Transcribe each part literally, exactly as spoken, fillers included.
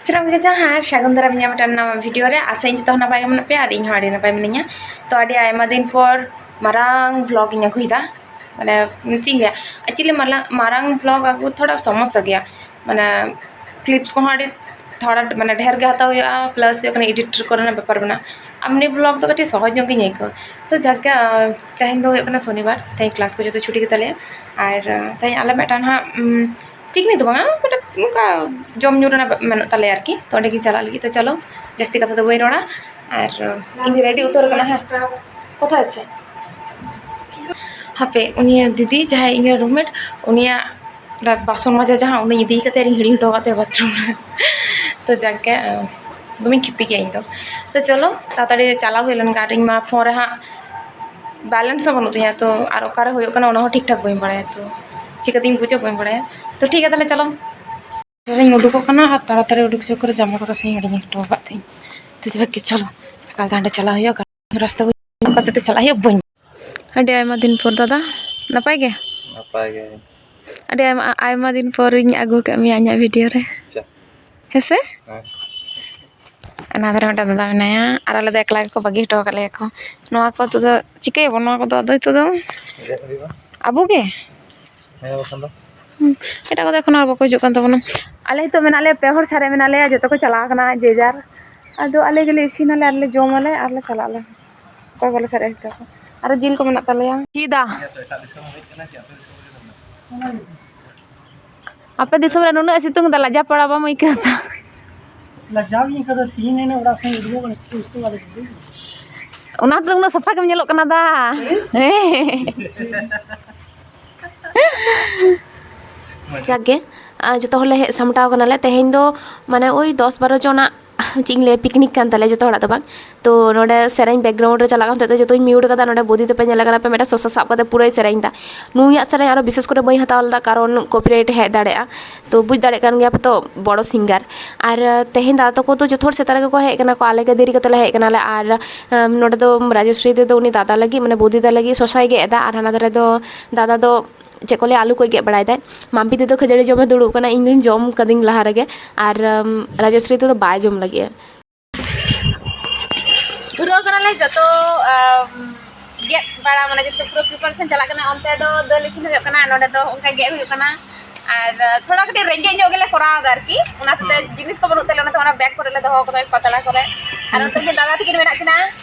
ᱥᱟᱱᱟᱢ ᱠᱚᱜᱮ ᱡᱚᱦᱟᱨ, ᱥᱟᱹᱜᱩᱱ ᱫᱟᱨᱟᱢ ᱤᱧᱟᱹᱜ ᱢᱤᱫᱴᱟᱝ ᱱᱟᱣᱟ ᱵᱷᱤᱰᱤᱭᱳ ᱨᱮ᱾ ᱟᱥᱟᱧ ᱡᱚᱛᱚ ᱦᱚᱸ ᱱᱟᱯᱟᱭ ᱜᱮ ᱢᱮᱱᱟᱜ ᱯᱮᱭᱟ ᱟᱨ ᱤᱧ ᱦᱚᱸ ᱟᱹᱰᱤ ᱱᱟᱯᱟᱭ ᱢᱤᱱᱟᱹᱧᱟ᱾ ᱛᱚ, ᱟᱹᱰᱤ ᱟᱭᱢᱟ ᱫᱤᱱ ᱯᱚᱨ ᱢᱟᱨᱟᱝ ᱵᱷᱞᱚᱜ ᱤᱧ ᱟᱹᱜᱩᱭᱮᱫᱟ᱾ ᱢᱟᱱᱮ, ᱪᱮᱫ ᱤᱧ ᱞᱟᱹᱭᱟ, ᱮᱠᱪᱩᱭᱮᱞᱤ ᱢᱟᱨᱟᱝ ᱵᱷᱞᱚᱜ ᱟᱹᱜᱩ ᱛᱷᱚᱲᱟ ᱥᱚᱢᱚᱥᱥᱟ ᱜᱮᱭᱟ᱾ ᱢᱟᱱᱮ, ᱠᱞᱤᱯᱥ ᱠᱚᱦᱚᱸ ᱟᱹᱰᱤ ᱛᱷᱚᱲᱟ, ᱢᱟᱱᱮ, ᱰᱷᱮᱨ ᱜᱮ ᱦᱟᱛᱟᱣ ᱦᱩᱭᱩᱜᱼᱟ, ᱯᱞᱟᱥ ᱦᱩᱭᱩᱜ ᱠᱟᱱᱟ ᱮᱰᱤᱴ ᱠᱚᱨᱮᱱᱟᱜ ᱵᱮᱯᱟᱨ ᱢᱮᱱᱟᱜᱼᱟ᱾ ᱟᱨ ᱢᱤᱱᱤ ᱵᱷᱞᱚᱜ ᱫᱚ ᱠᱟᱹᱴᱤᱡ ᱥᱚᱦᱚᱡᱽ ᱧᱚᱜ ᱜᱤᱧ ᱟᱹᱭᱠᱟᱹᱣᱟ᱾ ᱛᱚ, ᱡᱟᱠ ᱜᱮ, ᱛᱮᱦᱮᱧ ᱫᱚ ᱦᱩᱭᱩᱜ ᱠᱟᱱᱟ ᱥᱚᱱᱤᱵᱟᱨ, ᱛᱮᱦᱮᱧ ᱠᱞᱟᱥ ᱠᱚ ᱡᱚᱛᱚ ᱪᱷᱩᱴᱤ ᱜᱮᱛᱟᱞᱮᱭᱟ᱾ ᱟᱨ ᱛᱮᱦᱮᱧ ᱟᱞᱮ ᱢᱤᱫᱴᱟᱝ ᱦᱟᱸᱜ ᱯᱤᱠᱱᱤᱠ ᱫᱚ ᱵᱟᱝᱟ, ᱢᱟᱱᱮ, ᱱᱚᱝᱠᱟ ᱡᱚᱢ ᱧᱩ ᱨᱮᱱᱟᱜ ᱢᱮᱱᱟᱜ ᱛᱟᱞᱮᱭᱟ ᱟᱨᱠᱤ᱾ ᱛᱚ, ᱚᱸᱰᱮ ᱜᱤᱧ ᱪᱟᱞᱟᱜ ᱞᱟᱹᱜᱤᱫ᱾ ᱛᱚ, ᱪᱚᱞᱚ, ᱡᱟᱹᱥᱛᱤ ᱠᱟᱛᱷᱟ ᱫᱚ ᱵᱟᱹᱧ ᱨᱚᱲᱟ᱾ ᱟᱨ ᱤᱧ ᱫᱚ ᱨᱮᱰᱤ ᱩᱛᱟᱹᱨ ᱠᱟᱱᱟ ᱦᱟᱸᱜ᱾ ᱠᱚᱛᱷᱟ ᱟᱪᱪᱷᱟ, ᱦᱟᱯᱮ, ᱩᱱᱤ ᱫᱤᱫᱤ ᱡᱟᱦᱟᱸᱭ ᱤᱧ ᱨᱩᱢᱢᱮᱴ, ᱩᱱᱤᱭᱟᱜ ᱚᱱᱟ ᱵᱟᱥᱚᱱ ᱢᱟᱡᱟ ᱡᱟᱦᱟᱸ, ᱩᱱᱤ ᱤᱫᱤ ᱠᱟᱛᱮ ᱤᱧ ᱦᱤᱲᱤᱧ ᱦᱚᱴᱚ ᱟᱠᱟᱫ ᱛᱟᱭᱟ ᱵᱟᱛᱷᱨᱩᱢ ᱨᱮ᱾ ᱛᱚ, ᱡᱟᱠ ᱜᱮ, ᱫᱚᱢᱮᱧ ᱠᱷᱤᱯᱤ ᱜᱮᱭᱟ ᱤᱧ ᱫᱚ᱾ ᱛᱚ, ᱪᱚᱞᱚ, ᱛᱟᱲᱟᱛᱟᱲᱤ ᱪᱟᱞᱟᱣ ᱦᱩᱭ ᱞᱮᱱ ᱜᱮ᱾ ᱟᱨ ᱤᱧ ᱢᱟ ᱯᱷᱳᱱ ᱨᱮ ᱦᱟᱸᱜ ᱵᱮᱞᱮᱱᱥ ᱦᱚᱸ ᱵᱟᱹᱱᱩᱜ ᱛᱤᱧᱟᱹ, ᱛᱚ ᱟᱨ ᱚᱠᱟᱨᱮ ᱦᱩᱭᱩᱜ ᱠᱟᱱᱟ ᱚᱱᱟ ᱦᱚᱸ ᱴᱷᱤᱠ ᱴᱷᱟᱠ ᱵᱟᱹᱧ ᱵᱟᱲᱟᱭᱟ, ᱛᱚ ᱪᱤᱠᱟᱹᱛᱤᱧ ᱵᱩᱡᱟ ᱵᱟᱹᱧ ᱵᱟᱲᱟᱭᱟ᱾ ᱛᱚ ᱴᱷᱤᱠ ᱜᱮᱭᱟ, ᱛᱟᱦᱞᱮ ᱪᱚᱞᱚ᱾ ᱛᱟᱲᱟᱛᱟᱲᱤᱧ ᱩᱰᱩᱠᱚᱜ ᱠᱟᱱᱟ ᱟᱨ ᱛᱟᱲᱟᱛᱟᱲᱤ ᱩᱰᱩᱠ ᱪᱚᱠᱚᱨ ᱨᱮ ᱡᱟᱢᱟ ᱠᱚ ᱛᱟᱥᱮᱧ ᱦᱤᱲᱤᱧ ᱦᱚᱴᱚ ᱟᱠᱟᱫ ᱛᱤᱧ᱾ ᱛᱚ ᱡᱟᱠ ᱜᱮ, ᱪᱚᱞᱚ, ᱮᱠᱟᱞ ᱛᱮ ᱦᱟᱸᱰᱮ ᱪᱟᱞᱟᱜ ᱦᱩᱭᱩᱜᱼᱟ, ᱨᱟᱥᱛᱟ ᱚᱠᱟ ᱥᱮᱫ ᱛᱮ ᱪᱟᱞᱟᱜ ᱦᱩᱭᱩᱜᱼᱟ ᱵᱟᱹᱧ᱾ ᱟᱹᱰᱤ ᱟᱭᱢᱟ ᱫᱤᱱ ᱯᱚᱨ ᱫᱟᱫᱟ, ᱱᱟᱯᱟᱭ ᱜᱮ? ᱱᱟᱯᱟᱭ ᱜᱮ᱾ ᱟᱹᱰᱤ ᱟᱭᱢᱟ, ᱟᱭᱢᱟ ᱫᱤᱱ ᱯᱚᱨᱤᱧ ᱟᱹᱜᱩ ᱠᱟᱜ ᱢᱮᱭᱟ ᱤᱧᱟᱹᱜ ᱵᱷᱤᱰᱤᱭᱳ ᱨᱮ᱾ ᱟᱪᱪᱷᱟ᱾ ᱦᱮᱸ ᱥᱮ? ᱦᱮᱸ᱾ ᱚᱱᱟ ᱫᱷᱟᱨᱮ ᱢᱤᱫᱴᱟᱝ ᱫᱟᱫᱟ ᱢᱮᱱᱟᱭᱟ, ᱟᱨ ᱟᱞᱮ ᱫᱚ ᱮᱠᱞᱟ ᱜᱮᱠᱚ ᱵᱟᱹᱜᱤ ᱦᱚᱴᱚ ᱟᱠᱟᱫ ᱞᱮᱭᱟ ᱠᱚ᱾ ᱱᱚᱣᱟ ᱠᱚ ᱱᱤᱛᱚᱜ ᱫᱚ ᱪᱤᱠᱟᱹᱭᱟᱵᱚᱱ? ᱱᱚᱣᱟ ᱠᱚᱫᱚ ᱟᱫᱚ ᱱᱤᱛᱚᱜ ᱫᱚ ᱜᱮᱫ ᱦᱩᱭᱩᱜᱼᱟ᱾ ᱟᱵᱚ ᱜᱮ? ᱦᱮᱸ, ᱵᱟᱠᱷᱟᱱ ᱫᱚ᱾ ᱦᱩᱸ, ᱮᱴᱟᱜ ᱠᱚᱫᱚ ᱮᱠᱷᱚᱱᱳ ᱟᱨ ᱵᱟᱠᱚ ᱦᱤᱡᱩᱜ ᱠᱟᱱ ᱛᱟᱵᱚᱱᱟ᱾ ᱟᱞᱮ ᱱᱤᱛᱚᱜ ᱢᱮᱱᱟᱜ ᱞᱮᱭᱟ, ᱯᱮ ᱦᱚᱲ ᱥᱟᱨᱮ ᱢᱮᱱᱟᱜ ᱞᱮᱭᱟ, ᱡᱚᱛᱚ ᱠᱚ ᱪᱟᱞᱟᱣ ᱠᱟᱱᱟ ᱡᱮ ᱡᱟᱨ᱾ ᱟᱫᱚ ᱟᱞᱮ ᱜᱮᱞᱮ ᱤᱥᱤᱱᱟᱞᱮ ᱟᱨ ᱞᱮ ᱡᱚᱢᱟᱞᱮ ᱟᱨ ᱞᱮ ᱪᱟᱞᱟᱜ ᱟᱞᱮ᱾ ᱚᱠᱚᱭ ᱵᱟᱞᱮ ᱥᱟᱨᱮᱡ ᱦᱚᱪᱚ ᱠᱚᱣᱟ᱾ ᱟᱨᱚ ᱡᱤᱞ ᱠᱚ ᱢᱮᱱᱟᱜ ᱛᱟᱞᱮᱭᱟ᱾ ᱪᱮᱫᱟ? ᱟᱯᱮ ᱫᱤᱥᱚᱢ ᱨᱮ ᱱᱩᱱᱟᱹᱜ ᱮ ᱥᱤᱛᱩᱝ ᱮᱫᱟ, ᱞᱟᱡᱟ ᱯᱟᱲᱟ ᱵᱟᱢ ᱟᱹᱭᱠᱟᱹᱣ ᱮᱫᱟ? ᱞᱟᱡᱟᱣ ᱜᱤᱧ ᱟᱹᱭᱠᱟᱹᱣ ᱮᱫᱟ, ᱛᱤᱦᱤᱧ ᱮᱱᱮ ᱚᱲᱟᱜ ᱠᱷᱚᱱ ᱩᱰᱩᱠᱚᱜ ᱠᱟᱱᱟ, ᱥᱤᱛᱩᱝ ᱥᱤᱛᱩᱝ ᱟᱞᱮ ᱡᱩᱫᱤ᱾ ᱚᱱᱟ ᱛᱮᱫᱚ ᱩᱱᱟᱹᱜ ᱥᱟᱯᱷᱟ ᱜᱮᱢ ᱧᱮᱞᱚᱜ ᱠᱟᱱᱟ ᱫᱟ᱾ ᱦᱮᱸ᱾ ᱡᱟᱠ ᱜᱮ, ᱟᱨ ᱡᱚᱛᱚ ᱦᱚᱲᱞᱮ ᱦᱮᱡ ᱥᱟᱢᱴᱟᱣ ᱠᱟᱱᱟᱞᱮ᱾ ᱛᱮᱦᱮᱧ ᱫᱚ ᱢᱟᱱᱮ ᱳᱭ ᱫᱚᱥ ᱵᱟᱨᱚ ᱡᱚᱱᱟᱜ, ᱪᱮᱫ ᱤᱧ ᱞᱟᱹᱭᱟ, ᱯᱤᱠᱱᱤᱠ ᱠᱟᱱ ᱛᱟᱞᱮᱭᱟ, ᱡᱚᱛᱚ ᱦᱚᱲᱟᱜ ᱫᱚ ᱵᱟᱝ᱾ ᱛᱚ ᱱᱚᱰᱮ ᱥᱮᱨᱮᱧ ᱵᱮᱠᱜᱨᱟᱣᱩᱱᱰ ᱨᱮ ᱪᱟᱞᱟᱜ ᱠᱟᱱ ᱛᱟᱦᱮᱸᱫ, ᱡᱚᱛᱚᱧ ᱢᱤᱭᱩᱴ ᱠᱟᱫᱟ᱾ ᱱᱚᱰᱮ ᱵᱳᱫᱤ ᱛᱟᱯᱮ ᱧᱮᱞ ᱠᱟᱱᱟ ᱯᱮ, ᱢᱤᱫᱴᱟᱝ ᱥᱚᱥᱟ ᱥᱟᱵ ᱠᱟᱛᱮ ᱯᱩᱨᱟᱹᱭ ᱥᱮᱨᱮᱧ ᱮᱫᱟ᱾ ᱱᱩᱭᱟᱜ ᱥᱮᱨᱮᱧ ᱟᱨᱚ ᱵᱤᱥᱮᱥ ᱠᱚᱨᱮ ᱵᱟᱹᱧ ᱦᱟᱛᱟᱣ ᱞᱮᱫᱟ, ᱠᱟᱨᱚᱱ ᱠᱚᱯᱤᱨᱟᱭᱤᱴ ᱦᱮᱡ ᱫᱟᱲᱮᱭᱟᱜᱼᱟ᱾ ᱛᱚ ᱵᱩᱡᱽ ᱫᱟᱲᱮᱭᱟᱜ ᱠᱟᱱ ᱜᱮᱭᱟ ᱯᱮ ᱛᱚ, ᱵᱚᱲᱚ ᱥᱤᱝᱜᱟᱨ᱾ ᱟᱨ ᱛᱮᱦᱮᱧ ᱫᱟᱫᱟ ᱛᱟᱠᱚ ᱫᱚ ᱡᱚᱛᱚ ᱦᱚᱲ ᱥᱮᱛᱟᱜ ᱨᱮᱜᱮ ᱠᱚ ᱦᱮᱡ ᱠᱟᱱᱟ ᱠᱚ, ᱟᱞᱮ ᱜᱮ ᱫᱮᱨᱤ ᱠᱟᱛᱮ ᱞᱮ ᱦᱮᱡ ᱠᱟᱱᱟᱞᱮ᱾ ᱟᱨ ᱟᱢ, ᱱᱚᱰᱮ ᱫᱚ ᱨᱟᱡᱚᱥᱨᱤ ᱫᱚ ᱩᱱᱤ ᱫᱟᱫᱟ ᱞᱟᱹᱜᱤᱫ, ᱢᱟᱱᱮ ᱵᱳᱫᱤ ᱫᱟ ᱞᱟᱹᱜᱤᱫ ᱥᱚᱥᱟᱭ ᱜᱮᱫ ᱮᱫᱟ, ᱟᱨ ᱦᱟᱱᱟ ᱫᱷᱟᱨᱮ ᱫᱚ ᱫᱟᱫᱟ ᱫᱚ ᱪᱮᱫ ᱠᱚ ᱞᱟᱹᱭᱟ, ᱟᱹᱞᱩ ᱠᱚᱭ ᱜᱮᱫ ᱵᱟᱲᱟᱭᱮᱫᱟᱭ᱾ ᱢᱟᱢᱯᱤ ᱫᱤ ᱫᱚ ᱠᱷᱟᱹᱡᱟᱹᱲᱤ ᱡᱚᱢᱮ ᱫᱩᱲᱩᱵ ᱠᱟᱱᱟ, ᱤᱧ ᱫᱚᱧ ᱡᱚᱢ ᱠᱟᱹᱫᱟᱹᱧ ᱞᱟᱦᱟ ᱨᱮᱜᱮ, ᱟᱨ ᱩᱢ, ᱨᱟᱡᱚᱥᱨᱤ ᱛᱮᱫᱚ ᱵᱟᱭ ᱡᱚᱢ ᱞᱟᱹᱜᱤᱫᱼᱟ᱾ ᱯᱩᱨᱟᱹᱣ ᱠᱟᱱᱟᱞᱮ ᱡᱚᱛᱚ, ᱟᱢ, ᱜᱮᱫ ᱵᱟᱲᱟ, ᱢᱟᱱᱮ ᱡᱚᱛᱚ ᱯᱩᱨᱟᱹ preparation ᱪᱟᱞᱟᱜ ᱠᱟᱱᱟ᱾ ᱚᱱᱛᱮ ᱫᱚ ᱫᱟᱹᱞ ᱤᱥᱤᱱ ᱦᱩᱭᱩᱜ ᱠᱟᱱᱟ, ᱱᱚᱰᱮ ᱫᱚ ᱚᱱᱠᱟ ᱜᱮᱫ ᱦᱩᱭᱩᱜ ᱠᱟᱱᱟ᱾ ᱟᱨ, ᱟ, ᱛᱷᱚᱲᱟ ᱠᱟᱹᱴᱤᱡ ᱨᱮᱸᱜᱮᱡ ᱧᱚᱜ ᱜᱮᱞᱮ ᱠᱚᱨᱟᱣ ᱮᱫᱟ ᱟᱨᱠᱤ, ᱚᱱᱟ ᱦᱚᱛᱮᱡ ᱛᱮ ᱦᱩᱸ᱾ ᱡᱤᱱᱤᱥ ᱠᱚ ᱵᱟᱹᱱᱩᱜ ᱛᱟᱞᱮᱭᱟ, ᱚᱱᱟᱛᱮ ᱚᱱᱟ bag ᱠᱚᱨᱮ ᱞᱮ ᱫᱚᱦᱚ ᱠᱟᱫᱟ ᱯᱟᱛᱲᱟ ᱠᱚᱨᱮ᱾ ᱟᱨ ᱦᱩᱸ᱾ ᱚᱱᱛᱮ ᱫᱟᱫᱟ ᱛᱟᱹᱠᱤᱱ ᱢᱮᱱᱟᱜ ᱠᱤᱱᱟ,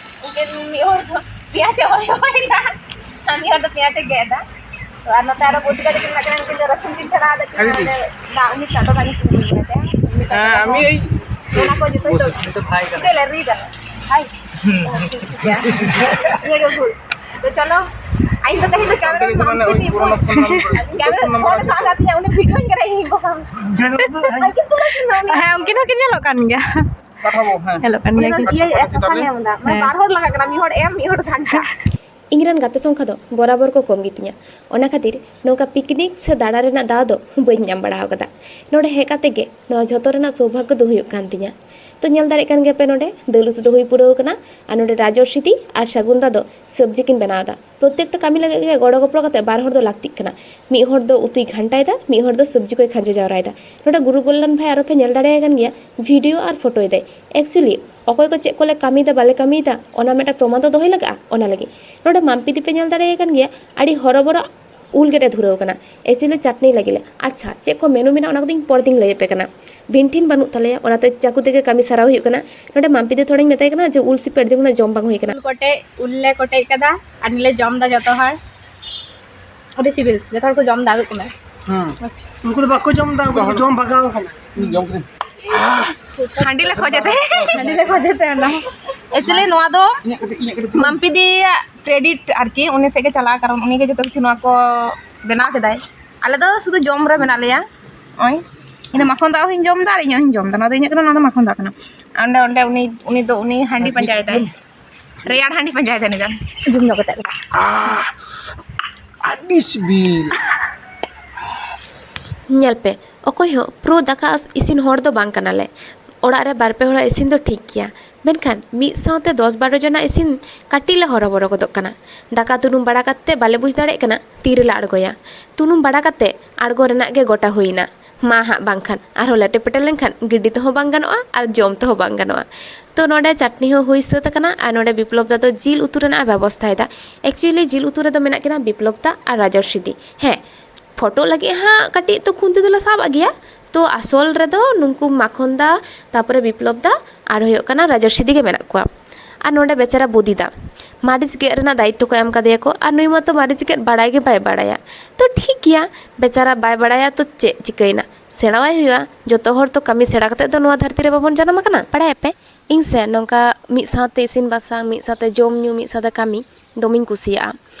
ᱩᱱᱠᱤᱱ ᱢᱤᱫ ᱦᱚᱲ ᱫᱚ ᱯᱮᱸᱭᱟᱡᱽ ᱮ ᱦᱚᱭᱚᱭᱮᱫᱟ, ᱟᱨ ᱢᱤᱫ ᱦᱚᱲ ᱫᱚ ᱯᱮᱸᱭᱟᱡᱽ ᱮ ᱜᱮᱫ ᱮᱫᱟ᱾ ᱛᱚ, ᱟᱨ ᱱᱚᱛᱮ ᱟᱨᱚ ᱵᱚᱫᱤ ᱜᱟᱹᱰᱤ ᱠᱤᱱ ᱢᱮᱱᱟᱜ ᱠᱤᱱᱟ, ᱩᱱᱠᱤᱱ ᱫᱚ ᱨᱟᱹᱥᱩᱱ ᱠᱤᱱ ᱪᱷᱟᱲᱟᱣ ᱮᱫᱟ, ᱟᱹᱰᱤ ᱫᱟᱜ ᱩᱱᱤ ᱥᱟᱜ ᱫᱚ ᱵᱟᱝ ᱤᱥᱤᱱ ᱦᱩᱭ ᱠᱟᱱᱟ ᱛᱟᱭᱟ᱾ ᱦᱮᱸ, ᱟᱨ ᱢᱤᱫ ᱚᱱᱟ ᱠᱚ ᱡᱚᱛᱚ ᱱᱤᱛᱚᱜ ᱱᱤᱛᱚᱜ ᱵᱷᱟᱭ ᱠᱟᱱᱟ᱾ ᱪᱮᱫ ᱞᱮ ᱨᱤᱫᱟ? ᱦᱟᱭ᱾ ᱦᱩᱸ᱾ ᱚ, ᱴᱷᱤᱠ ᱜᱮᱭᱟ᱾ ᱤᱭᱟᱹ ᱜᱮ ᱵᱷᱩᱞ᱾ ᱛᱚ ᱪᱚᱞᱚ, ᱟᱭᱩᱵ ᱫᱚ ᱛᱮᱦᱮᱧ ᱫᱚ camera ᱛᱮᱜᱮ ᱥᱟᱵ ᱢᱟᱱᱮ ᱠᱟᱛᱮ ᱳᱭ ᱯᱩᱨᱚᱱᱚ phone number, camera phone number phone ᱟᱹᱜᱩ ᱥᱟᱵ ᱠᱟᱛᱮ᱾ ᱠᱟᱛᱮ ᱩᱱᱤ video ᱧ ᱜᱮ ᱤᱧ ᱵᱟᱵᱟ᱾ ᱟᱨ ᱠᱤᱱᱛᱩ ᱵᱟᱹᱠᱤᱱ ᱦᱮᱸ, ᱩᱱᱠᱤᱱ ᱦᱚᱸᱠᱤᱱ ᱧᱮᱞᱚᱜ ᱠᱟᱱ ᱜᱮᱭᱟ᱾ ᱯᱟᱴᱷᱟᱵᱚ, ᱦᱮᱸ᱾ ᱧᱮᱞᱚᱜ ᱠᱟᱱ ᱜᱮᱭᱟ ᱠᱤᱱ᱾ ᱤᱭᱟᱹ ᱮ ᱥᱟᱯᱷᱟ ᱞᱮ ᱮᱢ ᱮᱫᱟ᱾ ᱢᱟᱱᱮ ᱦᱮᱸ᱾ ᱵᱟᱨ ᱦᱚᱲ ᱞᱟᱜᱟᱜ ᱠᱟᱱᱟ, ᱢᱤᱫ ᱦᱚᱲ ᱮᱢ, ᱢᱤᱫ ᱦᱚᱲ ᱜᱷᱟᱱᱴᱟ᱾ ᱤᱧ ᱨᱮᱱ ᱜᱟᱛᱮ ᱥᱚᱝᱠᱷᱟ ᱫᱚ ᱵᱚᱨᱟᱵᱚᱨ ᱠᱚ ᱠᱚᱢ ᱜᱮᱛᱤᱧᱟ᱾ ᱚᱱᱟ ᱠᱷᱟᱹᱛᱤᱨ ᱱᱚᱝᱠᱟ picnic ᱥᱮ ᱫᱟᱬᱟ ᱨᱮᱱᱟᱜ ᱫᱟᱣ ᱫᱚ ᱵᱟᱹᱧ ᱧᱟᱢ ᱵᱟᱲᱟ ᱟᱠᱟᱫᱟ᱾ ᱱᱚᱰᱮ ᱦᱮᱡ ᱠᱟᱛᱮ ᱜᱮ ᱱᱚᱣᱟ ᱡᱷᱚᱛᱚ ᱨᱮᱱᱟᱜ ᱥᱳᱵᱷᱟᱜᱽᱜᱚ ᱫᱚ ᱦᱩᱭᱩᱜ ᱠᱟᱱ ᱛᱤᱧᱟ᱾ ᱛᱚ, ᱧᱮᱞ ᱫᱟᱲᱮᱭᱟᱜ ᱠᱟᱱ ᱜᱮᱭᱟᱯᱮ, ᱱᱚᱰᱮ ᱫᱟᱹᱞ ᱩᱛᱩ ᱫᱚ ᱦᱩᱭ ᱯᱩᱨᱟᱹᱣ ᱟᱠᱟᱱᱟ᱾ ᱟᱨ ᱱᱚᱰᱮ ᱨᱟᱡᱚᱨᱥᱤ ᱫᱤ ᱟᱨ ᱥᱟᱹᱜᱩᱱ ᱫᱟ ᱫᱚ ᱥᱚᱵᱽᱡᱤ ᱠᱤᱱ ᱵᱮᱱᱟᱣ ᱮᱫᱟ᱾ ᱯᱨᱚᱛᱛᱮᱠᱴᱟ ᱠᱟᱹᱢᱤ ᱞᱟᱹᱜᱤᱫ ᱜᱮ ᱜᱚᱲᱚ ᱜᱚᱯᱚᱲᱚ ᱠᱟᱛᱮ ᱵᱟᱨ ᱦᱚᱲ ᱫᱚ ᱞᱟᱹᱠᱛᱤᱜ ᱠᱟᱱᱟ᱾ ᱢᱤᱫ ᱦᱚᱲ ᱫᱚ ᱩᱛᱩᱭ ᱜᱷᱟᱱᱴᱟᱭᱮᱫᱟ, ᱢᱤᱫ ᱦᱚᱲ ᱫᱚ ᱥᱚᱵᱽᱡᱤ ᱠᱚᱭ ᱠᱷᱟᱸᱡᱚ ᱡᱟᱣᱨᱟᱭᱮᱫᱟ᱾ ᱱᱚᱰᱮ ᱜᱩᱨᱩ ᱠᱚᱞᱞᱟᱱ ᱵᱷᱟᱭ ᱟᱨᱚ ᱯᱮ ᱧᱮᱞ ᱫᱟᱲᱮᱭᱟᱭ ᱠᱟᱱ ᱜᱮᱭᱟ, video ᱟᱨ ᱯᱷᱳᱴᱳᱭᱮᱫᱟᱭ᱾ Actually, ᱚᱠᱚᱭ ᱠᱚ ᱪᱮᱫ ᱠᱚᱞᱮ ᱠᱟᱹᱢᱤᱭᱮᱫᱟ, ᱵᱟᱞᱮ ᱠᱟᱹᱢᱤᱭᱮᱫᱟ, ᱚᱱᱟ ᱢᱤᱫᱴᱟᱝ ᱯᱨᱚᱢᱟᱱ ᱫᱚ ᱫᱚᱦᱚᱭ ᱞᱟᱜᱟᱜᱼᱟ, ᱚᱱᱟ ᱞᱟᱹᱜᱤᱫ᱾ ᱱᱚᱰᱮ ᱢᱟᱢᱯᱤ ᱫᱤ ᱯᱮ ᱧᱮᱞ ᱫᱟᱲᱮᱭᱟᱭ ᱠᱟᱱ ᱜᱮᱭᱟ, ᱟᱹᱰᱤ ᱦᱚᱨᱚᱵᱚᱨᱚ ᱩᱞ ᱜᱮᱫ ᱮ ᱫᱷᱩᱨᱟᱹᱣ ᱠᱟᱱᱟ᱾ Actually, ᱪᱟᱴᱱᱤ ᱞᱟᱹᱜᱤᱫ ᱞᱮ᱾ ᱟᱪᱪᱷᱟ, ᱪᱮᱫ ᱠᱚ menu ᱢᱮᱱᱟᱜᱼᱟ, ᱚᱱᱟ ᱠᱚᱫᱚᱧ ᱯᱚᱨ ᱫᱤᱱ ᱞᱟᱹᱭ ᱟᱯᱮ ᱠᱟᱱᱟ᱾ ᱵᱷᱤᱱᱴᱷᱤᱱ ᱵᱟᱹᱱᱩᱜ ᱛᱟᱞᱮᱭᱟ, ᱚᱱᱟᱛᱮ ᱪᱟᱹᱠᱩ ᱛᱮᱜᱮ ᱠᱟᱹᱢᱤ ᱥᱟᱨᱟᱣ ᱦᱩᱭᱩᱜ ᱠᱟᱱᱟ᱾ ᱱᱚᱰᱮ ᱢᱟᱢᱯᱤ ᱫᱤ ᱛᱷᱚᱲᱟᱧ ᱢᱮᱛᱟᱭ ᱠᱟᱱᱟ ᱡᱮ ᱩᱞ ᱥᱤᱯᱤ ᱟᱹᱰᱤ ᱫᱤᱱ ᱠᱷᱚᱱᱟᱜ ᱡᱚᱢ ᱵᱟᱝ ᱦᱩᱭ ᱠᱟᱱᱟ᱾ ᱩᱞ ᱠᱚᱴᱮᱡ, ᱩᱞ ᱞᱮ ᱠᱚᱴᱮᱡ ᱠᱟᱫᱟ ᱟᱨ ᱱᱤᱞᱮ ᱡᱚᱢ ᱫᱟ ᱡᱚᱛᱚ ᱦᱚᱲ᱾ ᱟᱹᱰᱤ ᱥᱤᱵᱤᱞ, ᱡᱚᱛᱚ ᱦᱚᱲ ᱠᱚ ᱡᱚᱢ ᱫᱟ, ᱟᱹᱜᱩ ᱠᱚᱢᱮ᱾ ᱦᱩᱸ᱾ ᱩᱱᱠᱩ ᱫᱚ ᱵᱟᱠᱚ ᱡᱚᱢ ᱫᱟ, ᱩᱱᱠᱩ ᱫᱚ ᱡᱚᱢ ᱵᱷᱟᱜᱟᱣ ᱠᱟᱱᱟ᱾ ᱤᱧ ᱡᱚᱢ ᱠᱤᱫᱟᱹᱧ᱾ ᱦᱟᱺᱰᱤ ᱞᱮ ᱠᱷᱚᱡᱮ ᱛᱮ᱾ ᱦᱟᱺᱰᱤ ᱞᱮ ᱠᱷᱚᱡᱮ ᱛᱮ ᱚᱱᱟ᱾ Actually, ᱱᱚᱣᱟ ᱫᱚ ᱤᱧᱟᱹᱜ ᱠᱟᱹᱴᱤᱡ, ᱤᱧᱟᱹᱜ ᱠᱟᱹᱴᱤᱡ᱾ ᱢᱟᱢᱯᱤ ᱫᱤᱭᱟᱜ credit ᱟᱨᱠᱤ, ᱩᱱᱤ ᱥᱮᱫ ᱜᱮ ᱪᱟᱞᱟᱜᱼᱟ, ᱠᱟᱨᱚᱱ ᱩᱱᱤ ᱜᱮ ᱡᱚᱛᱚ ᱠᱤᱪᱷᱩ ᱱᱚᱣᱟ ᱠᱚ ᱵᱮᱱᱟᱣ ᱠᱮᱫᱟᱭ᱾ ᱟᱞᱮ ᱫᱚ ᱥᱩᱫᱷᱩ ᱡᱚᱢ ᱨᱮ ᱢᱮᱱᱟᱜ ᱞᱮᱭᱟ᱾ ᱱᱚᱜᱼᱚᱭ, ᱤᱧ ᱫᱚ ᱢᱟᱠᱷᱚᱱ ᱫᱟᱜ ᱦᱚᱸᱧ ᱡᱚᱢ ᱫᱟ ᱟᱨ ᱤᱧᱟᱹᱜ ᱦᱚᱸᱧ ᱡᱚᱢ ᱫᱟ᱾ ᱱᱚᱣᱟ ᱫᱚ ᱤᱧᱟᱹᱜ ᱠᱟᱱᱟ, ᱱᱚᱣᱟ ᱫᱚ ᱢᱟᱠᱷᱚᱱ ᱫᱟᱜ ᱠᱟᱱᱟ᱾ ᱟᱨ ᱚᱸᱰᱮ, ᱚᱸᱰᱮ ᱩᱱᱤ, ᱩᱱᱤ ᱫᱚ, ᱩᱱᱤ ᱦᱟᱺᱰᱤ ᱯᱟᱸᱡᱟᱭᱮᱫᱟᱭ, ᱨᱮᱭᱟᱲ ᱦᱟᱺᱰᱤ ᱯᱟᱸᱡᱟᱭᱮᱫᱟᱭ ᱩᱱᱤ ᱫᱚ᱾ ᱡᱚᱢ ᱧᱚᱜ ᱠᱟᱛᱮ᱾ ᱟᱦ, ᱟᱹᱰᱤ ᱥᱤᱵᱤᱞ᱾ ᱧᱮᱞ ᱯᱮ, ᱚᱠᱚᱭ ᱦᱚᱸ pro ᱫᱟᱠᱟ ᱤᱥᱤᱱ ᱦᱚᱲ ᱫᱚ ᱵᱟᱝ ᱠᱟᱱᱟᱞᱮ᱾ ᱚᱲᱟᱜ ᱨᱮ ᱵᱟᱨ ᱯᱮ ᱦᱚᱲᱟᱜ ᱤᱥᱤᱱ ᱫᱚ ᱴᱷᱤᱠ ᱜᱮᱭᱟ, ᱢᱮᱱᱠᱷᱟᱱ ᱢᱤᱫ ᱥᱟᱶᱛᱮ ᱫᱚᱥ ᱵᱟᱨᱚ ᱡᱚᱱᱟᱜ ᱤᱥᱤᱱ ᱠᱟᱹᱴᱤᱡ ᱞᱮ ᱦᱚᱨᱚᱵᱚᱨᱚ ᱜᱚᱫᱚᱜ ᱠᱟᱱᱟ᱾ ᱫᱟᱠᱟ ᱛᱩᱱᱩᱢ ᱵᱟᱲᱟ ᱠᱟᱛᱮ ᱵᱟᱞᱮ ᱵᱩᱡᱽ ᱫᱟᱲᱮᱭᱟᱜ ᱠᱟᱱᱟ ᱛᱤᱨᱮᱞᱮ ᱟᱬᱜᱚᱭᱟ᱾ ᱛᱩᱱᱩᱢ ᱵᱟᱲᱟ ᱠᱟᱛᱮ ᱟᱬᱜᱚ ᱨᱮᱱᱟᱜ ᱜᱮ ᱜᱚᱴᱟ ᱦᱩᱭᱱᱟ᱾ ᱢᱟ ᱦᱟᱸᱜ, ᱵᱟᱝᱠᱷᱟᱱ ᱟᱨᱦᱚᱸ ᱞᱮᱴᱮ ᱯᱮᱴᱮ ᱞᱮᱱᱠᱷᱟᱱ ᱜᱤᱰᱤ ᱛᱮᱦᱚᱸ ᱵᱟᱝ ᱜᱟᱱᱚᱜᱼᱟ ᱟᱨ ᱡᱚᱢ ᱛᱮᱦᱚᱸ ᱵᱟᱝ ᱜᱟᱱᱚᱜᱼᱟ᱾ ᱛᱚ ᱱᱚᱰᱮ ᱪᱟᱴᱱᱤ ᱦᱚᱸ ᱦᱩᱭ ᱥᱟᱹᱛ ᱟᱠᱟᱱᱟ ᱟᱨ ᱱᱚᱰᱮ ᱵᱤᱯᱞᱚᱵ ᱫᱟ ᱫᱚ ᱡᱤᱞ ᱩᱛᱩ ᱨᱮᱱᱟᱜ ᱮ ᱵᱮᱵᱚᱥᱛᱷᱟᱭᱮᱫᱟ᱾ Actually ᱡᱤᱞ ᱩᱛᱩ ᱨᱮᱫᱚ ᱢᱮᱱᱟᱜ ᱠᱤᱱᱟ ᱵᱤᱯᱞᱚᱵ ᱫᱟ ᱟᱨ ᱨᱟᱡᱚᱨᱥᱤ ᱫᱤ᱾ ᱦᱮᱸ, ᱯᱷᱳᱴᱳ ᱞᱟᱹᱜᱤᱫ ᱦᱟᱸᱜ ᱠᱟᱹᱴᱤᱡ ᱛᱚ ᱠᱷᱩᱱᱛᱤ ᱫᱚᱞᱮ ᱥᱟᱵ ᱟᱜ ᱜᱮᱭᱟ᱾ ᱛᱚ ᱟᱥᱚᱞ ᱨᱮᱫᱚ ᱱᱩᱠᱩ ᱢᱟᱠᱷᱚᱱ ᱫᱟ, ᱛᱟᱯᱚᱨᱮ ᱵᱤᱯᱞᱚᱵ ᱫᱟ ᱟᱨ ᱦᱩᱭᱩᱜ ᱠᱟᱱᱟ ᱨᱟᱡᱚᱨᱥᱤ ᱫᱤ ᱜᱮ ᱢᱮᱱᱟᱜ ᱠᱚᱣᱟ᱾ ᱟᱨ ᱱᱚᱰᱮ ᱵᱮᱪᱟᱨᱟ ᱵᱩᱫᱤ ᱫᱟ ᱢᱟᱹᱨᱤᱪ ᱜᱮᱫ ᱨᱮᱱᱟᱜ ᱫᱟᱭᱤᱛᱛᱚ ᱠᱚ ᱮᱢ ᱠᱟᱫᱮᱭᱟ ᱠᱚ, ᱟᱨ ᱱᱩᱭ ᱢᱟᱛᱚ ᱢᱟᱹᱨᱤᱪ ᱜᱮᱫ ᱵᱟᱲᱟᱭ ᱜᱮ ᱵᱟᱭ ᱵᱟᱲᱟᱭᱟ᱾ ᱛᱚ ᱴᱷᱤᱠ ᱜᱮᱭᱟ, ᱵᱮᱪᱟᱨᱟ ᱵᱟᱭ ᱵᱟᱲᱟᱭᱟ, ᱛᱚ ᱪᱮᱫ ᱪᱤᱠᱟᱹᱭᱮᱱᱟ, ᱥᱮᱬᱟᱣᱟᱭ ᱦᱩᱭᱩᱜᱼᱟ᱾ ᱡᱚᱛᱚ ᱦᱚᱲ ᱛᱚ ᱠᱟᱹᱢᱤ ᱥᱮᱬᱟ ᱠᱟᱛᱮ ᱫᱚ ᱱᱚᱣᱟ ᱫᱷᱟᱹᱨᱛᱤ ᱨᱮ ᱵᱟᱵᱚᱱ ᱡᱟᱱᱟᱢ ᱟᱠᱟᱱᱟ᱾ ᱵᱟᱲᱟᱭᱟᱯᱮ, ᱤᱧ ᱥᱮ ᱱᱚᱝᱠᱟ ᱢᱤᱫ ᱥᱟᱶᱛᱮ ᱤᱥᱤᱱ ᱵᱟᱥᱟᱝ, ᱢᱤᱫ ᱥᱟᱶᱛᱮ ᱡᱚᱢ ᱧᱩ, ᱢᱤᱫ ᱥᱟᱶᱛᱮ ᱠᱟᱹᱢᱤ ᱫᱚᱢᱮᱧ ᱠᱩᱥᱤᱭᱟᱜᱼᱟ᱾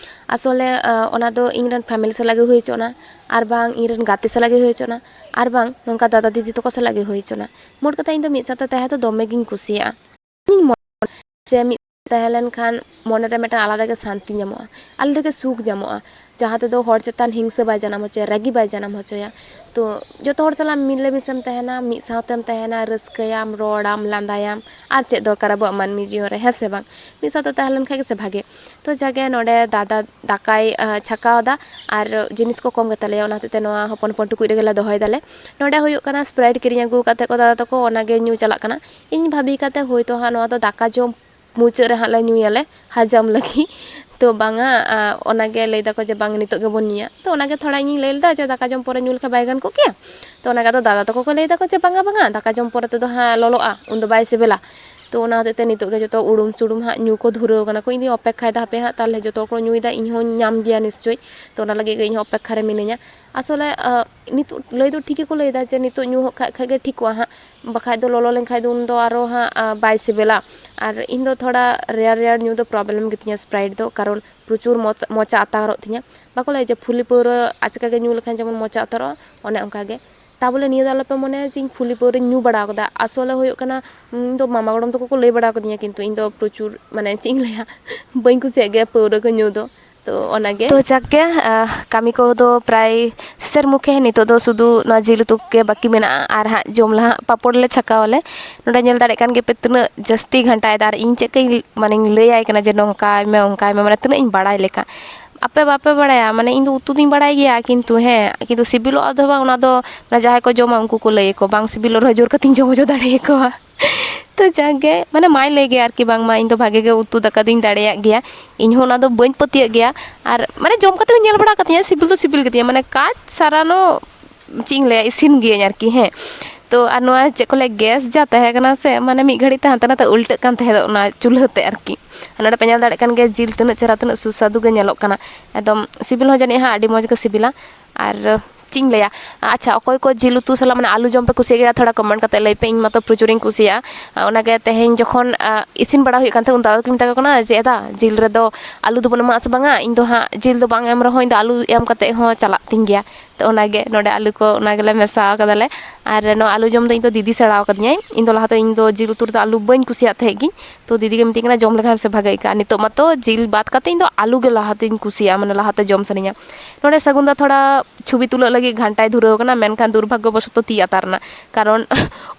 ᱟᱥᱚᱞᱮ ᱚᱱᱟ ᱫᱚ ᱤᱧ ᱨᱮᱱ ᱯᱷᱮᱢᱮᱞᱤ ᱥᱟᱞᱟᱜ ᱜᱮ ᱦᱩᱭ ᱦᱚᱪᱚᱱᱟ, ᱟᱨ ᱵᱟᱝ ᱤᱧ ᱨᱮᱱ ᱜᱟᱛᱮ ᱥᱟᱞᱟᱜ ᱜᱮ ᱦᱩᱭ ᱦᱚᱪᱚᱱᱟ, ᱟᱨ ᱵᱟᱝ ᱱᱚᱝᱠᱟ ᱫᱟᱫᱟ ᱫᱤᱫᱤ ᱛᱟᱠᱚ ᱥᱟᱞᱟᱜ ᱜᱮ ᱦᱩᱭ ᱦᱚᱪᱚᱱᱟ᱾ ᱢᱳᱴ ᱠᱟᱛᱷᱟ ᱤᱧ ᱫᱚ ᱢᱤᱫ ᱥᱟᱶᱛᱮ ᱛᱟᱦᱮᱸ ᱫᱚ ᱫᱚᱢᱮ ᱜᱤᱧ ᱠᱩᱥᱤᱭᱟᱜᱼᱟ᱾ ᱤᱧ ᱢᱚᱱᱮ ᱡᱮ ᱢᱤᱫ ᱛᱟᱦᱮᱸ ᱞᱮᱱᱠᱷᱟᱱ ᱢᱚᱱᱮ ᱨᱮ ᱢᱤᱫᱴᱟᱝ ᱟᱞᱟᱫᱟ ᱜᱮ ᱥᱟᱱᱛᱤ ᱧᱟᱢᱚᱜᱼᱟ, ᱟᱞᱟᱫᱟ ᱜᱮ ᱥᱩᱠ ᱧᱟᱢᱚᱜᱼᱟ, ᱡᱟᱦᱟᱸ ᱛᱮᱫᱚ ᱦᱚᱲ ᱪᱮᱛᱟᱱ ᱦᱤᱝᱥᱟᱹ ᱵᱟᱭ ᱡᱟᱱᱟᱢ ᱦᱚᱪᱚᱭᱟ, ᱨᱟᱹᱜᱤ ᱵᱟᱭ ᱡᱟᱱᱟᱢ ᱦᱚᱪᱚᱭᱟ᱾ ᱛᱚ ᱡᱚᱛᱚ ᱦᱚᱲ ᱥᱟᱞᱟᱜ ᱢᱤᱞᱮᱢᱤᱥᱮᱢ ᱛᱟᱦᱮᱱᱟ, ᱢᱤᱫ ᱥᱟᱶᱛᱮᱢ ᱛᱟᱦᱮᱱᱟ, ᱨᱟᱹᱥᱠᱟᱹᱭᱟᱢ, ᱨᱚᱲᱟᱢ, ᱞᱟᱸᱫᱟᱭᱟᱢ, ᱟᱨ ᱪᱮᱫ ᱫᱚᱨᱠᱟᱨ ᱟᱵᱚᱣᱟᱜ ᱢᱟᱹᱱᱢᱤ ᱡᱤᱭᱚᱱ ᱨᱮ, ᱦᱮᱸ ᱥᱮ ᱵᱟᱝ? ᱢᱤᱫ ᱥᱟᱶᱛᱮ ᱛᱟᱦᱮᱸ ᱞᱮᱱ ᱠᱷᱟᱡ ᱜᱮᱥᱮ ᱵᱷᱟᱜᱮ᱾ ᱛᱚ ᱡᱟᱜᱮ ᱱᱚᱰᱮ ᱫᱟᱫᱟ ᱫᱟᱠᱟᱭ ᱪᱷᱟᱠᱟᱣ ᱮᱫᱟ, ᱟᱨ ᱡᱤᱱᱤᱥ ᱠᱚ ᱠᱚᱢ ᱜᱮᱛᱟᱞᱮᱭᱟ, ᱚᱱᱟ ᱦᱚᱛᱮᱡ ᱛᱮ ᱱᱚᱣᱟ ᱦᱚᱯᱚᱱ ᱦᱚᱯᱚᱱ ᱴᱩᱠᱩᱡ ᱨᱮᱜᱮ ᱞᱮ ᱫᱚᱦᱚᱭ ᱫᱟᱞᱮ᱾ ᱱᱚᱰᱮ ᱦᱩᱭᱩᱜ ᱠᱟᱱᱟ ᱥᱯᱨᱟᱭᱤᱴ ᱠᱤᱨᱤᱧ ᱟᱹᱜᱩ ᱠᱟᱛᱮ ᱠᱚ ᱫᱟᱫᱟ ᱛᱟᱠᱚ ᱚᱱᱟᱜᱮ ᱧᱩ ᱪᱟᱞᱟᱜ ᱠᱟᱱᱟ᱾ ᱤᱧ ᱵᱷᱟᱵᱤ ᱠᱟᱛᱮ ᱦᱳᱭᱛᱳ ᱦᱟᱸᱜ ᱱᱚᱣᱟ ᱫᱚ ᱫᱟᱠᱟ ᱡᱚᱢ ᱢᱩᱪᱟᱹᱫ ᱨᱮ ᱦᱟᱸᱜ ᱞᱮ ᱧᱩᱭᱟᱞᱮ ᱦᱟᱡᱟᱢ ᱞᱟᱹᱜᱤᱫ᱾ ᱛᱚ ᱵᱟᱝᱟ, ᱚᱱᱟᱜᱮ ᱞᱟᱹᱭ ᱫᱟᱠᱚ ᱡᱮ ᱵᱟᱝ, ᱱᱤᱛᱚᱜ ᱜᱮᱵᱚᱱ ᱧᱩᱭᱟ᱾ ᱛᱚ ᱚᱱᱟᱜᱮ ᱛᱷᱚᱲᱟ ᱤᱧᱤᱧ ᱞᱟᱹᱭ ᱞᱮᱫᱟ ᱡᱮ ᱫᱟᱠᱟ ᱡᱚᱢ ᱯᱚᱨᱮ ᱧᱩ ᱞᱮᱠᱷᱟᱱ ᱵᱟᱭ ᱜᱟᱱ ᱠᱚᱜ ᱠᱮᱭᱟ? ᱛᱚ ᱚᱱᱟᱜᱮ ᱟᱫᱚ ᱫᱟᱫᱟ ᱛᱟᱠᱚ ᱠᱚ ᱞᱟᱹᱭ ᱫᱟᱠᱚ ᱡᱮ ᱵᱟᱝᱟ, ᱵᱟᱝᱟ, ᱫᱟᱠᱟ ᱡᱚᱢ ᱯᱚᱨᱮ ᱛᱮᱫᱚ ᱦᱟᱸᱜ ᱞᱚᱞᱚᱜᱼᱟ, ᱩᱱᱫᱚ ᱵᱟᱭ ᱥᱤᱵᱤᱞᱟ᱾ ᱛᱚ ᱚᱱᱟ ᱦᱚᱛᱮᱡ ᱛᱮ ᱱᱤᱛᱚᱜ ᱜᱮ ᱡᱚᱛᱚ ᱩᱲᱩᱢ ᱥᱩᱲᱩᱢ ᱦᱟᱸᱜ ᱧᱩ ᱠᱚ ᱫᱷᱩᱨᱟᱹᱣ ᱠᱟᱱᱟ ᱠᱚ᱾ ᱤᱧ ᱫᱚᱧ ᱚᱯᱮᱠᱠᱷᱟᱭᱮᱫᱟ ᱦᱟᱯᱮ ᱦᱟᱸᱜ, ᱛᱟᱦᱚᱞᱮ ᱡᱚᱛᱚ ᱦᱚᱲ ᱠᱚ ᱧᱩᱭᱮᱫᱟ, ᱤᱧ ᱦᱚᱸᱧ ᱧᱟᱢ ᱜᱮᱭᱟ ᱱᱤᱥᱪᱳᱭ᱾ ᱛᱚ ᱚᱱᱟ ᱞᱟᱹᱜᱤᱫ ᱜᱮ ᱤᱧ ᱦᱚᱸ ᱚᱯᱮᱠᱠᱷᱟ ᱨᱮ ᱢᱤᱱᱟᱹᱧᱟ᱾ ᱟᱥᱚᱞᱮ ᱱᱤᱛᱚᱜ ᱞᱟᱹᱭ ᱫᱚ ᱴᱷᱤᱠ ᱜᱮᱠᱚ ᱞᱟᱹᱭᱫᱟ ᱡᱮ ᱱᱤᱛᱚᱜ ᱧᱩ ᱦᱚᱸ ᱠᱷᱟᱡ ᱠᱷᱟᱡ ᱜᱮ ᱴᱷᱤᱠᱚᱜᱼᱟ ᱦᱟᱸᱜ, ᱵᱟᱠᱷᱟᱡ ᱫᱚ ᱞᱚᱞᱚ ᱞᱮᱱᱠᱷᱟᱡ ᱫᱚ ᱩᱱᱫᱚ ᱟᱨᱚ ᱦᱟᱸᱜ ᱵᱟᱭ ᱥᱤᱵᱤᱞᱟ᱾ ᱟᱨ ᱤᱧ ᱫᱚ ᱛᱷᱚᱲᱟ ᱨᱮᱭᱟᱲ ᱨᱮᱭᱟᱲ ᱧᱩ ᱫᱚ ᱯᱨᱚᱵᱞᱮᱢ ᱜᱮᱛᱤᱧᱟ ᱥᱯᱨᱟᱭᱤᱴ ᱫᱚ, ᱠᱟᱨᱚᱱ ᱯᱨᱚᱪᱩᱨ ᱢᱚᱪᱟ ᱟᱛᱟᱨᱚᱜ ᱛᱤᱧᱟ᱾ ᱵᱟᱠᱚ ᱞᱟᱹᱭᱟ ᱡᱮ ᱯᱷᱩᱞᱤ ᱯᱟᱹᱣᱨᱟᱹ ᱟᱪᱠᱟ ᱜᱮ ᱧᱩ ᱞᱮᱠᱷᱟᱱ ᱡᱮᱢᱚᱱ ᱢᱚᱪᱟ ᱟᱛᱟᱨᱚᱜᱼᱟ, ᱚᱱᱮ ᱚᱱᱠᱟ ᱜᱮ᱾ ᱛᱟ ᱵᱚᱞᱮ ᱱᱤᱭᱟᱹ ᱫᱚ ᱟᱞᱚᱯᱮ ᱢᱚᱱᱮᱭᱟ ᱡᱮ ᱤᱧ ᱯᱷᱩᱞᱤ ᱯᱟᱹᱣᱨᱟᱹᱧ ᱧᱩ ᱵᱟᱲᱟ ᱟᱠᱟᱫᱟ᱾ ᱟᱥᱚᱞᱮ ᱦᱩᱭᱩᱜ ᱠᱟᱱᱟ, ᱤᱧ ᱫᱚ ᱢᱟᱢᱟ ᱜᱚᱲᱚᱢ ᱛᱟᱠᱚ ᱠᱚ ᱞᱟᱹᱭ ᱵᱟᱲᱟ ᱟᱠᱟᱫᱤᱧᱟ, ᱠᱤᱱᱛᱩ ᱤᱧ ᱫᱚ ᱯᱨᱚᱪᱩᱨ, ᱢᱟᱱᱮ ᱪᱮᱫ ᱤᱧ ᱞᱟᱹᱭᱟ, ᱵᱟᱹᱧ ᱠᱩᱥᱤᱭᱟᱜ ᱜᱮᱭᱟ ᱯᱟᱹᱣᱨᱟᱹ ᱠᱚ ᱧᱩ ᱫᱚ᱾ ᱛᱚ ᱚᱱᱟᱜᱮ᱾ ᱛᱚ ᱡᱟᱠ ᱜᱮ, ᱟᱦ, ᱠᱟᱹᱢᱤ ᱠᱚᱫᱚ ᱯᱨᱟᱭ ᱥᱮᱥ ᱢᱩᱠᱷᱮ᱾ ᱱᱤᱛᱚᱜ ᱫᱚ ᱥᱩᱫᱷᱩ ᱱᱚᱣᱟ ᱡᱤᱞ ᱩᱛᱩ ᱜᱮ ᱵᱟᱹᱠᱤ ᱢᱮᱱᱟᱜᱼᱟ, ᱟᱨ ᱦᱟᱸᱜ ᱡᱚᱢ ᱞᱟᱦᱟ ᱯᱟᱯᱚᱲ ᱞᱮ ᱪᱷᱟᱠᱟᱣ ᱟᱞᱮ᱾ ᱱᱚᱰᱮ ᱧᱮᱞ ᱫᱟᱲᱮᱭᱟᱜ ᱠᱟᱱ ᱜᱮᱯᱮ ᱛᱤᱱᱟᱹᱜ ᱡᱟᱹᱥᱛᱤ ᱜᱷᱟᱱᱴᱟᱭᱮᱫᱟ, ᱟᱨ ᱤᱧ ᱪᱮᱫ ᱠᱟᱹᱧ ᱢᱟᱱᱮᱧ ᱞᱟᱹᱭᱟᱭ ᱠᱟᱱᱟ ᱡᱮ ᱱᱚᱝᱠᱟᱭ ᱢᱮ, ᱚᱱᱠᱟᱭ ᱢᱮ, ᱢᱟᱱᱮ ᱛᱤᱱᱟᱹᱜ ᱤᱧ ᱵᱟᱲᱟᱭ ᱞᱮᱠᱟ᱾ ᱟᱯᱮ ᱵᱟᱯᱮ ᱵᱟᱲᱟᱭᱟ, ᱢᱟᱱᱮ ᱤᱧ ᱫᱚ ᱩᱛᱩ ᱫᱩᱧ ᱵᱟᱲᱟᱭ ᱜᱮᱭᱟ, ᱠᱤᱱᱛᱩ ᱦᱮᱸ, ᱠᱤᱱᱛᱩ ᱥᱤᱵᱤᱞᱚᱜᱼᱟ ᱫᱚ ᱵᱟᱝ, ᱚᱱᱟ ᱫᱚ ᱢᱟᱱᱮ ᱡᱟᱦᱟᱸᱭ ᱠᱚ ᱡᱚᱢᱟ ᱩᱱᱠᱩ ᱠᱚ ᱞᱟᱹᱭ ᱟᱠᱚ, ᱵᱟᱝ ᱥᱤᱵᱤᱞᱚᱜ ᱨᱮᱦᱚᱸ ᱡᱳᱨ ᱠᱟᱛᱮᱧ ᱡᱚᱢ ᱦᱚᱪᱚ ᱫᱟᱲᱮᱭᱟᱠᱚᱣᱟ᱾ ᱛᱚ ᱡᱟᱠ ᱜᱮ, ᱢᱟᱱᱮ ᱢᱟᱭ ᱞᱟᱹᱭ ᱜᱮᱭᱟ ᱟᱨᱠᱤ, ᱵᱟᱝᱢᱟ ᱤᱧ ᱫᱚ ᱵᱷᱟᱜᱮ ᱜᱮ ᱩᱛᱩ ᱫᱟᱠᱟ ᱫᱩᱧ ᱫᱟᱲᱮᱭᱟᱜ ᱜᱮᱭᱟ᱾ ᱤᱧ ᱦᱚᱸ ᱚᱱᱟ ᱫᱚ ᱵᱟᱹᱧ ᱯᱟᱹᱛᱭᱟᱹᱜ ᱜᱮᱭᱟ᱾ ᱟᱨ ᱢᱟᱱᱮ ᱡᱚᱢ ᱠᱟᱛᱮ ᱦᱚᱸᱧ ᱧᱮᱞ ᱵᱟᱲᱟ ᱠᱟᱫᱤᱧᱟ, ᱥᱤᱵᱤᱞ ᱫᱚ ᱥᱤᱵᱤᱞ ᱜᱮᱛᱤᱧᱟ, ᱢᱟᱱᱮ ᱠᱟᱡᱽ ᱥᱟᱨᱟᱱᱚ ᱪᱮᱫ ᱤᱧ ᱞᱟᱹᱭᱟ, ᱤᱥᱤᱱ ᱜᱤᱭᱟᱹᱧ ᱟᱨᱠᱤ, ᱦᱮᱸ᱾ ᱛᱚ ᱟᱨ ᱱᱚᱣᱟ ᱪᱮᱫ ᱠᱚ ᱞᱟᱹᱭᱟ, ᱜᱮᱥ ᱡᱟ ᱛᱟᱦᱮᱸ ᱠᱟᱱᱟ ᱥᱮ, ᱢᱟᱱᱮ ᱢᱤᱫ ᱜᱷᱟᱹᱲᱤᱡ ᱛᱮ ᱦᱟᱱᱛᱮ ᱱᱟᱛᱮ ᱩᱞᱴᱟᱹᱜ ᱠᱟᱱ ᱛᱟᱦᱮᱸᱫ ᱚᱱᱟ ᱪᱩᱞᱦᱟᱹ ᱛᱮ ᱟᱨᱠᱤ᱾ ᱟᱨ ᱱᱚᱰᱮ ᱯᱮ ᱧᱮᱞ ᱫᱟᱲᱮᱭᱟᱜ ᱠᱟᱱ ᱜᱮᱭᱟ, ᱡᱤᱞ ᱛᱤᱱᱟᱹᱜ ᱪᱮᱦᱨᱟ, ᱛᱤᱱᱟᱹᱜ ᱥᱩᱥᱟᱫᱩ ᱜᱮ ᱧᱮᱞᱚᱜ ᱠᱟᱱᱟ᱾ ᱮᱠᱫᱚᱢ ᱥᱤᱵᱤᱞ ᱦᱚᱸ ᱡᱟᱹᱱᱤᱡ ᱦᱟᱸᱜ ᱟᱹᱰᱤ ᱢᱚᱡᱽ ᱜᱮ ᱥᱤᱵᱤᱞᱟ᱾ ᱟᱨ ᱪᱮᱫ ᱤᱧ ᱞᱟᱹᱭᱟ, ᱟᱪᱪᱷᱟ, ᱚᱠᱚᱭ ᱠᱚ ᱡᱤᱞ ᱩᱛᱩ ᱥᱟᱞᱟᱜ ᱢᱟᱱᱮ ᱟᱹᱞᱩ ᱡᱚᱢ ᱯᱮ ᱠᱩᱥᱤᱭᱟᱜ ᱜᱮᱭᱟ, ᱛᱷᱚᱲᱟ ᱠᱚᱢᱮᱱᱴ ᱠᱟᱛᱮ ᱞᱟᱹᱭ ᱯᱮ᱾ ᱤᱧ ᱢᱟᱛᱚ ᱯᱨᱚᱪᱩᱨᱤᱧ ᱠᱩᱥᱤᱭᱟᱜᱼᱟ᱾ ᱟᱨ ᱚᱱᱟᱜᱮ ᱛᱮᱦᱮᱧ ᱡᱚᱠᱷᱚᱱ, ᱟ, ᱤᱥᱤᱱ ᱵᱟᱲᱟ ᱦᱩᱭᱩᱜ ᱠᱟᱱ ᱛᱟᱦᱮᱸᱫ, ᱩᱱ ᱫᱟᱫᱟ ᱛᱟᱹᱠᱤᱱ ᱢᱮᱛᱟ ᱠᱚ ᱠᱟᱱᱟ ᱡᱮ, "ᱮ ᱫᱟ, ᱡᱤᱞ ᱨᱮᱫᱚ ᱟᱹᱞᱩ ᱫᱚᱵᱚᱱ ᱮᱢᱟᱜᱼᱟ ᱥᱮ ᱵᱟᱝᱟ?" ᱤᱧ ᱫᱚ ᱦᱟᱸᱜ ᱡᱤᱞ ᱫᱚ ᱵᱟᱝ ᱮᱢ ᱨᱮᱦᱚᱸ, ᱤᱧ ᱫᱚ ᱟᱹᱞᱩ ᱮᱢ ᱠᱟᱛᱮ ᱦᱚᱸ ᱪᱟᱞᱟᱜ ᱛᱤᱧ ᱜᱮᱭᱟ᱾ ᱛᱚ ᱚᱱᱟᱜᱮ ᱱᱚᱰᱮ ᱟᱹᱞᱩ ᱠᱚ, ᱚᱱᱟ ᱜᱮᱞᱮ ᱢᱮᱥᱟ ᱠᱟᱫᱟᱞᱮ᱾ ᱟᱨ ᱱᱚᱣᱟ ᱟᱹᱞᱩ ᱡᱚᱢ ᱫᱚ ᱤᱧ ᱫᱚ ᱫᱤᱫᱤ ᱥᱮᱬᱟ ᱟᱠᱟᱫᱤᱧᱟᱭ᱾ ᱤᱧ ᱫᱚ ᱞᱟᱦᱟ ᱫᱚ, ᱤᱧ ᱫᱚ ᱡᱤᱞ ᱩᱛᱩ ᱨᱮᱫᱚ ᱟᱹᱞᱩ ᱵᱟᱹᱧ ᱠᱩᱥᱤᱭᱟᱜ ᱛᱟᱦᱮᱸᱫ ᱜᱤᱧ᱾ ᱛᱚ ᱫᱤᱫᱤ ᱜᱮ ᱢᱤᱛᱟᱹᱧ ᱠᱟᱱᱟ, "ᱡᱚᱢ ᱞᱮᱠᱷᱟᱱ ᱥᱮ ᱵᱷᱟᱜᱮ ᱟᱹᱭᱠᱟᱹᱜᱼᱟ᱾" ᱱᱤᱛᱚᱜ ᱢᱟᱛᱚ ᱡᱤᱞ ᱵᱟᱫ ᱠᱟᱛᱮ ᱤᱧ ᱫᱚ ᱟᱹᱞᱩ ᱜᱮ ᱞᱟᱦᱟᱛᱤᱧ ᱠᱩᱥᱤᱭᱟᱜᱼᱟ, ᱢᱟᱱᱮ ᱞᱟᱦᱟᱛᱮ ᱡᱚᱢ ᱥᱟᱱᱟᱧᱟ᱾ ᱱᱚᱰᱮ ᱥᱟᱹᱜᱩᱱ ᱫᱟ ᱛᱷᱚᱲᱟ ᱪᱷᱚᱵᱤ ᱛᱩᱞᱟᱹᱜ ᱞᱟᱹᱜᱤᱫ ᱜᱷᱟᱱᱴᱟᱭ ᱫᱷᱩᱨᱟᱹᱣ ᱠᱟᱱᱟ, ᱢᱮᱱᱠᱷᱟᱱ ᱫᱩᱨᱵᱷᱟᱜᱽᱜᱚ ᱵᱚᱥᱚᱛᱚ ᱛᱤ ᱟᱛᱟᱨ ᱮᱱᱟ᱾ ᱠᱟᱨᱚᱱ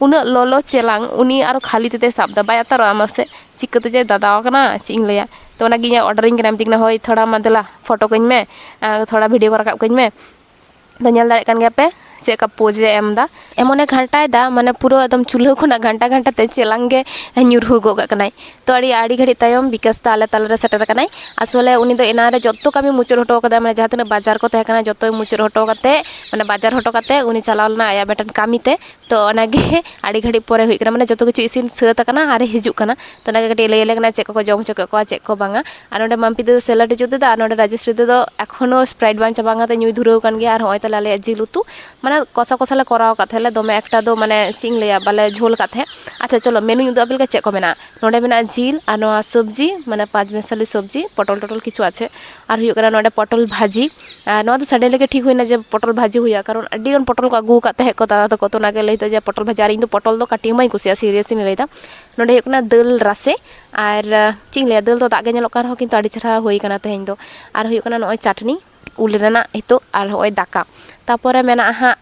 ᱩᱱᱟᱹᱜ ᱞᱚᱞᱚ ᱪᱮᱞᱟᱝ ᱩᱱᱤ ᱟᱨᱚ ᱠᱷᱟᱹᱞᱤ ᱛᱤ ᱛᱮ ᱥᱟᱵ ᱮᱫᱟ, ᱵᱟᱭ ᱟᱛᱟᱨᱚᱜᱼᱟ ᱢᱟᱥᱮ? ᱪᱤᱠᱟᱹᱛᱮ ᱡᱮ ᱫᱟᱫᱟᱣ ᱠᱟᱱᱟ, ᱪᱮᱫ ᱤᱧ ᱞᱟᱹᱭᱟ᱾ ᱛᱚ ᱚᱱᱟᱜᱮ ᱤᱧᱟᱹᱜ ᱚᱰᱟᱨᱤᱧ ᱠᱟᱱᱟ, ᱢᱤᱛᱟᱹᱧ ᱠᱟᱱᱟ, "ᱦᱳᱭ, ᱛᱷᱚᱲᱟ ᱢᱟ ᱫᱮᱞᱟ ᱯᱷᱳᱴᱳ ᱠᱟᱹᱧ ᱢᱮ, ᱟᱨ ᱛᱷᱚᱲᱟ ᱵᱷᱤᱰᱤᱭᱳ ᱠᱚ ᱨᱟᱠᱟᱵ ᱠᱟᱹᱧ ᱢᱮ᱾" ᱛᱚ ᱧᱮᱞ ᱫᱟᱲᱮᱭᱟᱜ ᱠᱟᱱ ᱜᱮᱭᱟ ᱯᱮ ᱪᱮᱫ ᱞᱮᱠᱟ ᱯᱳᱡᱽ ᱮ ᱮᱢ ᱮᱫᱟ᱾ ᱮᱢᱚᱱᱮ ᱜᱷᱟᱱᱴᱟᱭᱮᱫᱟ, ᱢᱟᱱᱮ ᱯᱩᱨᱟᱹ ᱮᱠᱫᱚᱢ ᱪᱩᱞᱦᱟᱹ ᱠᱷᱚᱱᱟᱜ ᱜᱷᱟᱱᱴᱟ ᱜᱷᱟᱱᱴᱟ ᱛᱮ ᱪᱮᱞᱟᱝ ᱜᱮ ᱧᱩᱨᱦᱩ ᱜᱚᱫ ᱠᱟᱜ ᱠᱟᱱᱟᱭ᱾ ᱛᱚ ᱟᱹᱰᱤ, ᱟᱹᱰᱤ ᱜᱷᱟᱹᱲᱤᱡ ᱛᱟᱭᱚᱢ ᱵᱤᱠᱟᱥ ᱫᱟ ᱟᱞᱮ ᱛᱟᱞᱟᱨᱮ ᱥᱮᱴᱮᱨ ᱟᱠᱟᱱᱟᱭ᱾ ᱟᱥᱚᱞᱮ ᱩᱱᱤ ᱫᱚ ᱮᱱᱟᱱ ᱨᱮ ᱡᱚᱛᱚ ᱠᱟᱹᱢᱤ ᱢᱩᱪᱟᱹᱫ ᱦᱚᱴᱚ ᱠᱟᱫᱟᱭ, ᱢᱟᱱᱮ ᱡᱟᱦᱟᱸ ᱛᱤᱱᱟᱹᱜ ᱵᱟᱡᱟᱨ ᱠᱚ ᱛᱟᱦᱮᱸ ᱠᱟᱱᱟ ᱡᱚᱛᱚᱭ ᱢᱩᱪᱟᱹᱫ ᱦᱚᱴᱚ ᱠᱟᱛᱮ, ᱢᱟᱱᱮ ᱵᱟᱡᱟᱨ ᱦᱚᱴᱚ ᱠᱟᱛᱮ ᱩᱱᱤ ᱪᱟᱞᱟᱣ ᱞᱮᱱᱟ ᱟᱭᱟᱜ ᱢᱤᱫᱴᱮᱱ ᱠᱟᱹᱢᱤ ᱛᱮ᱾ ᱛᱚ ᱚᱱᱟᱜᱮ ᱟᱹᱰᱤ ᱜᱷᱟᱹᱲᱤᱡ ᱯᱚᱨᱮ ᱦᱩᱭᱩᱜ ᱠᱟᱱᱟ, ᱢᱟᱱᱮ ᱡᱚᱛᱚ ᱠᱤᱪᱷᱩ ᱤᱥᱤᱱ ᱥᱟᱹᱛ ᱟᱠᱟᱱᱟ ᱟᱨ ᱦᱤᱡᱩᱜ ᱠᱟᱱᱟ᱾ ᱛᱚ ᱚᱱᱟᱜᱮ ᱠᱟᱹᱴᱤᱡ ᱞᱟᱹᱭ ᱟᱞᱮ ᱠᱟᱱᱟ ᱪᱮᱫ ᱠᱚᱠᱚ ᱡᱚᱢ ᱦᱚᱪᱚ ᱠᱮᱫ ᱠᱚᱣᱟ, ᱪᱮᱫ ᱠᱚ ᱵᱟᱝᱟ᱾ ᱟᱨ ᱱᱚᱰᱮ ᱢᱟᱢᱯᱤ ᱫᱚ ᱥᱮᱞᱟᱰ ᱡᱩᱛ ᱮᱫᱟ, ᱟᱨ ᱱᱚᱰᱮ ᱨᱟᱡᱮᱥᱨᱤ ᱫᱚ ᱮᱠᱷᱚᱱᱳ ᱥᱯᱨᱟᱭᱤᱴ ᱵᱟᱝ ᱪᱟᱵᱟ ᱠᱟᱛᱮ ᱧᱩᱭ ᱫᱷᱩᱨᱟᱹᱣ ᱠᱟᱱ ᱜᱮᱭᱟ᱾ ᱟᱨ ᱦᱚᱸᱜᱼᱚᱭ ᱛᱟᱞᱮ ᱟᱞᱮᱭᱟᱜ ᱡᱤᱞ ᱩᱛᱩ, ᱢᱟᱱᱮ ᱠᱚᱥᱟ ᱠᱚᱥᱟ ᱞᱮ ᱠᱚᱨᱟᱣ ᱟᱠᱟᱫ ᱛᱟᱦᱮᱸᱫ ᱞᱮ, ᱫᱚᱢᱮ ᱮᱠᱴᱟ ᱫᱚ ᱢᱟᱱᱮ ᱪᱮᱫ ᱤᱧ ᱞᱟᱹᱭᱟ, ᱵᱟᱞᱮ ᱡᱷᱳᱞ ᱟᱠᱟᱫ ᱛᱟᱦᱮᱸᱫ᱾ ᱟᱪᱪᱷᱟ, ᱪᱚᱞᱚ ᱢᱮᱱᱩᱧ ᱩᱫᱩᱜ ᱟᱯᱮ ᱞᱮᱜᱮ ᱪᱮᱫ ᱠᱚ ᱢᱮᱱᱟᱜᱼᱟ᱾ ᱱᱚᱰᱮ ᱢᱮᱱᱟᱜᱼᱟ ᱡᱤᱞ ᱟᱨ ᱱᱚᱣᱟ ᱥᱚᱵᱽᱡᱤ, ᱢᱟᱱᱮ ᱯᱟᱸᱪ ᱢᱮᱥᱟᱞᱤ ᱥᱚᱵᱽᱡᱤ, ᱯᱚᱴᱚᱞ ᱴᱚᱴᱚᱞ ᱠᱤᱪᱷᱩ ᱟᱪᱷᱮ᱾ ᱟᱨ ᱦᱩᱭᱩᱜ ᱠᱟᱱᱟ ᱱᱚᱰᱮ ᱯᱚᱴᱚᱞ ᱵᱷᱟᱹᱡᱤ᱾ ᱟᱨ ᱱᱚᱣᱟ ᱫᱚ suddenly ᱜᱮ ᱴᱷᱤᱠ ᱦᱩᱭᱱᱟ ᱡᱮ ᱯᱚᱴᱚᱞ ᱵᱷᱟᱹᱡᱤ ᱦᱩᱭᱩᱜᱼᱟ, ᱠᱟᱨᱚᱱ ᱟᱹᱰᱤ ᱜᱟᱱ ᱯᱚᱴᱚᱞ ᱠᱚ ᱟᱹᱜᱩ ᱟᱠᱟᱫ ᱛᱟᱦᱮᱸᱫ ᱠᱚ ᱫᱟᱫᱟ ᱛᱟᱠᱚ, ᱛᱚ ᱚᱱᱟᱜᱮ ᱞᱟᱹᱭ ᱫᱟ ᱡᱮ ᱯᱚᱴᱚᱞ ᱵᱷᱟᱹᱡᱤ᱾ ᱟᱨ ᱤᱧ ᱫᱚ ᱯᱚᱴᱚᱞ ᱫᱚ ᱠᱟᱹᱴᱤᱡ ᱦᱚᱸ ᱵᱟᱹᱧ ᱠᱩᱥᱤᱭᱟᱜᱼᱟ, seriously ᱤᱧ ᱞᱟᱹᱭ ᱫᱟ᱾ ᱱᱚᱰᱮ ᱦᱩᱭᱩᱜ ᱠᱟᱱᱟ ᱫᱟᱹᱞ ᱨᱟᱥᱮ, ᱟᱨ ᱪᱮᱫ ᱤᱧ ᱞᱟᱹᱭᱟ, ᱫᱟᱹᱞ ᱫᱚ ᱫᱟᱜ ᱜᱮ ᱧᱮᱞᱚᱜ ᱠᱟᱱ ᱨᱮᱦᱚᱸ ᱠᱤᱱᱛᱩ ᱟᱹᱰᱤ ᱪᱮᱦᱨᱟ ᱦᱩᱭ ᱠᱟᱱᱟ ᱛᱮᱦᱮᱧ ᱫᱚ᱾ ᱟᱨ ᱦᱩᱭᱩᱜ ᱠᱟᱱᱟ ᱱᱚᱜᱼᱚᱭ ᱪᱟᱴᱱᱤ, ᱩᱞ ᱨᱮᱱᱟᱜ ᱱᱤᱛᱚᱜ, ᱟᱨ ᱦᱚᱸᱜᱼᱚᱭ ᱫᱟᱠᱟ᱾ ᱛᱟᱯᱚᱨᱮ ᱢᱮᱱᱟᱜᱼᱟ ᱦᱟᱸᱜ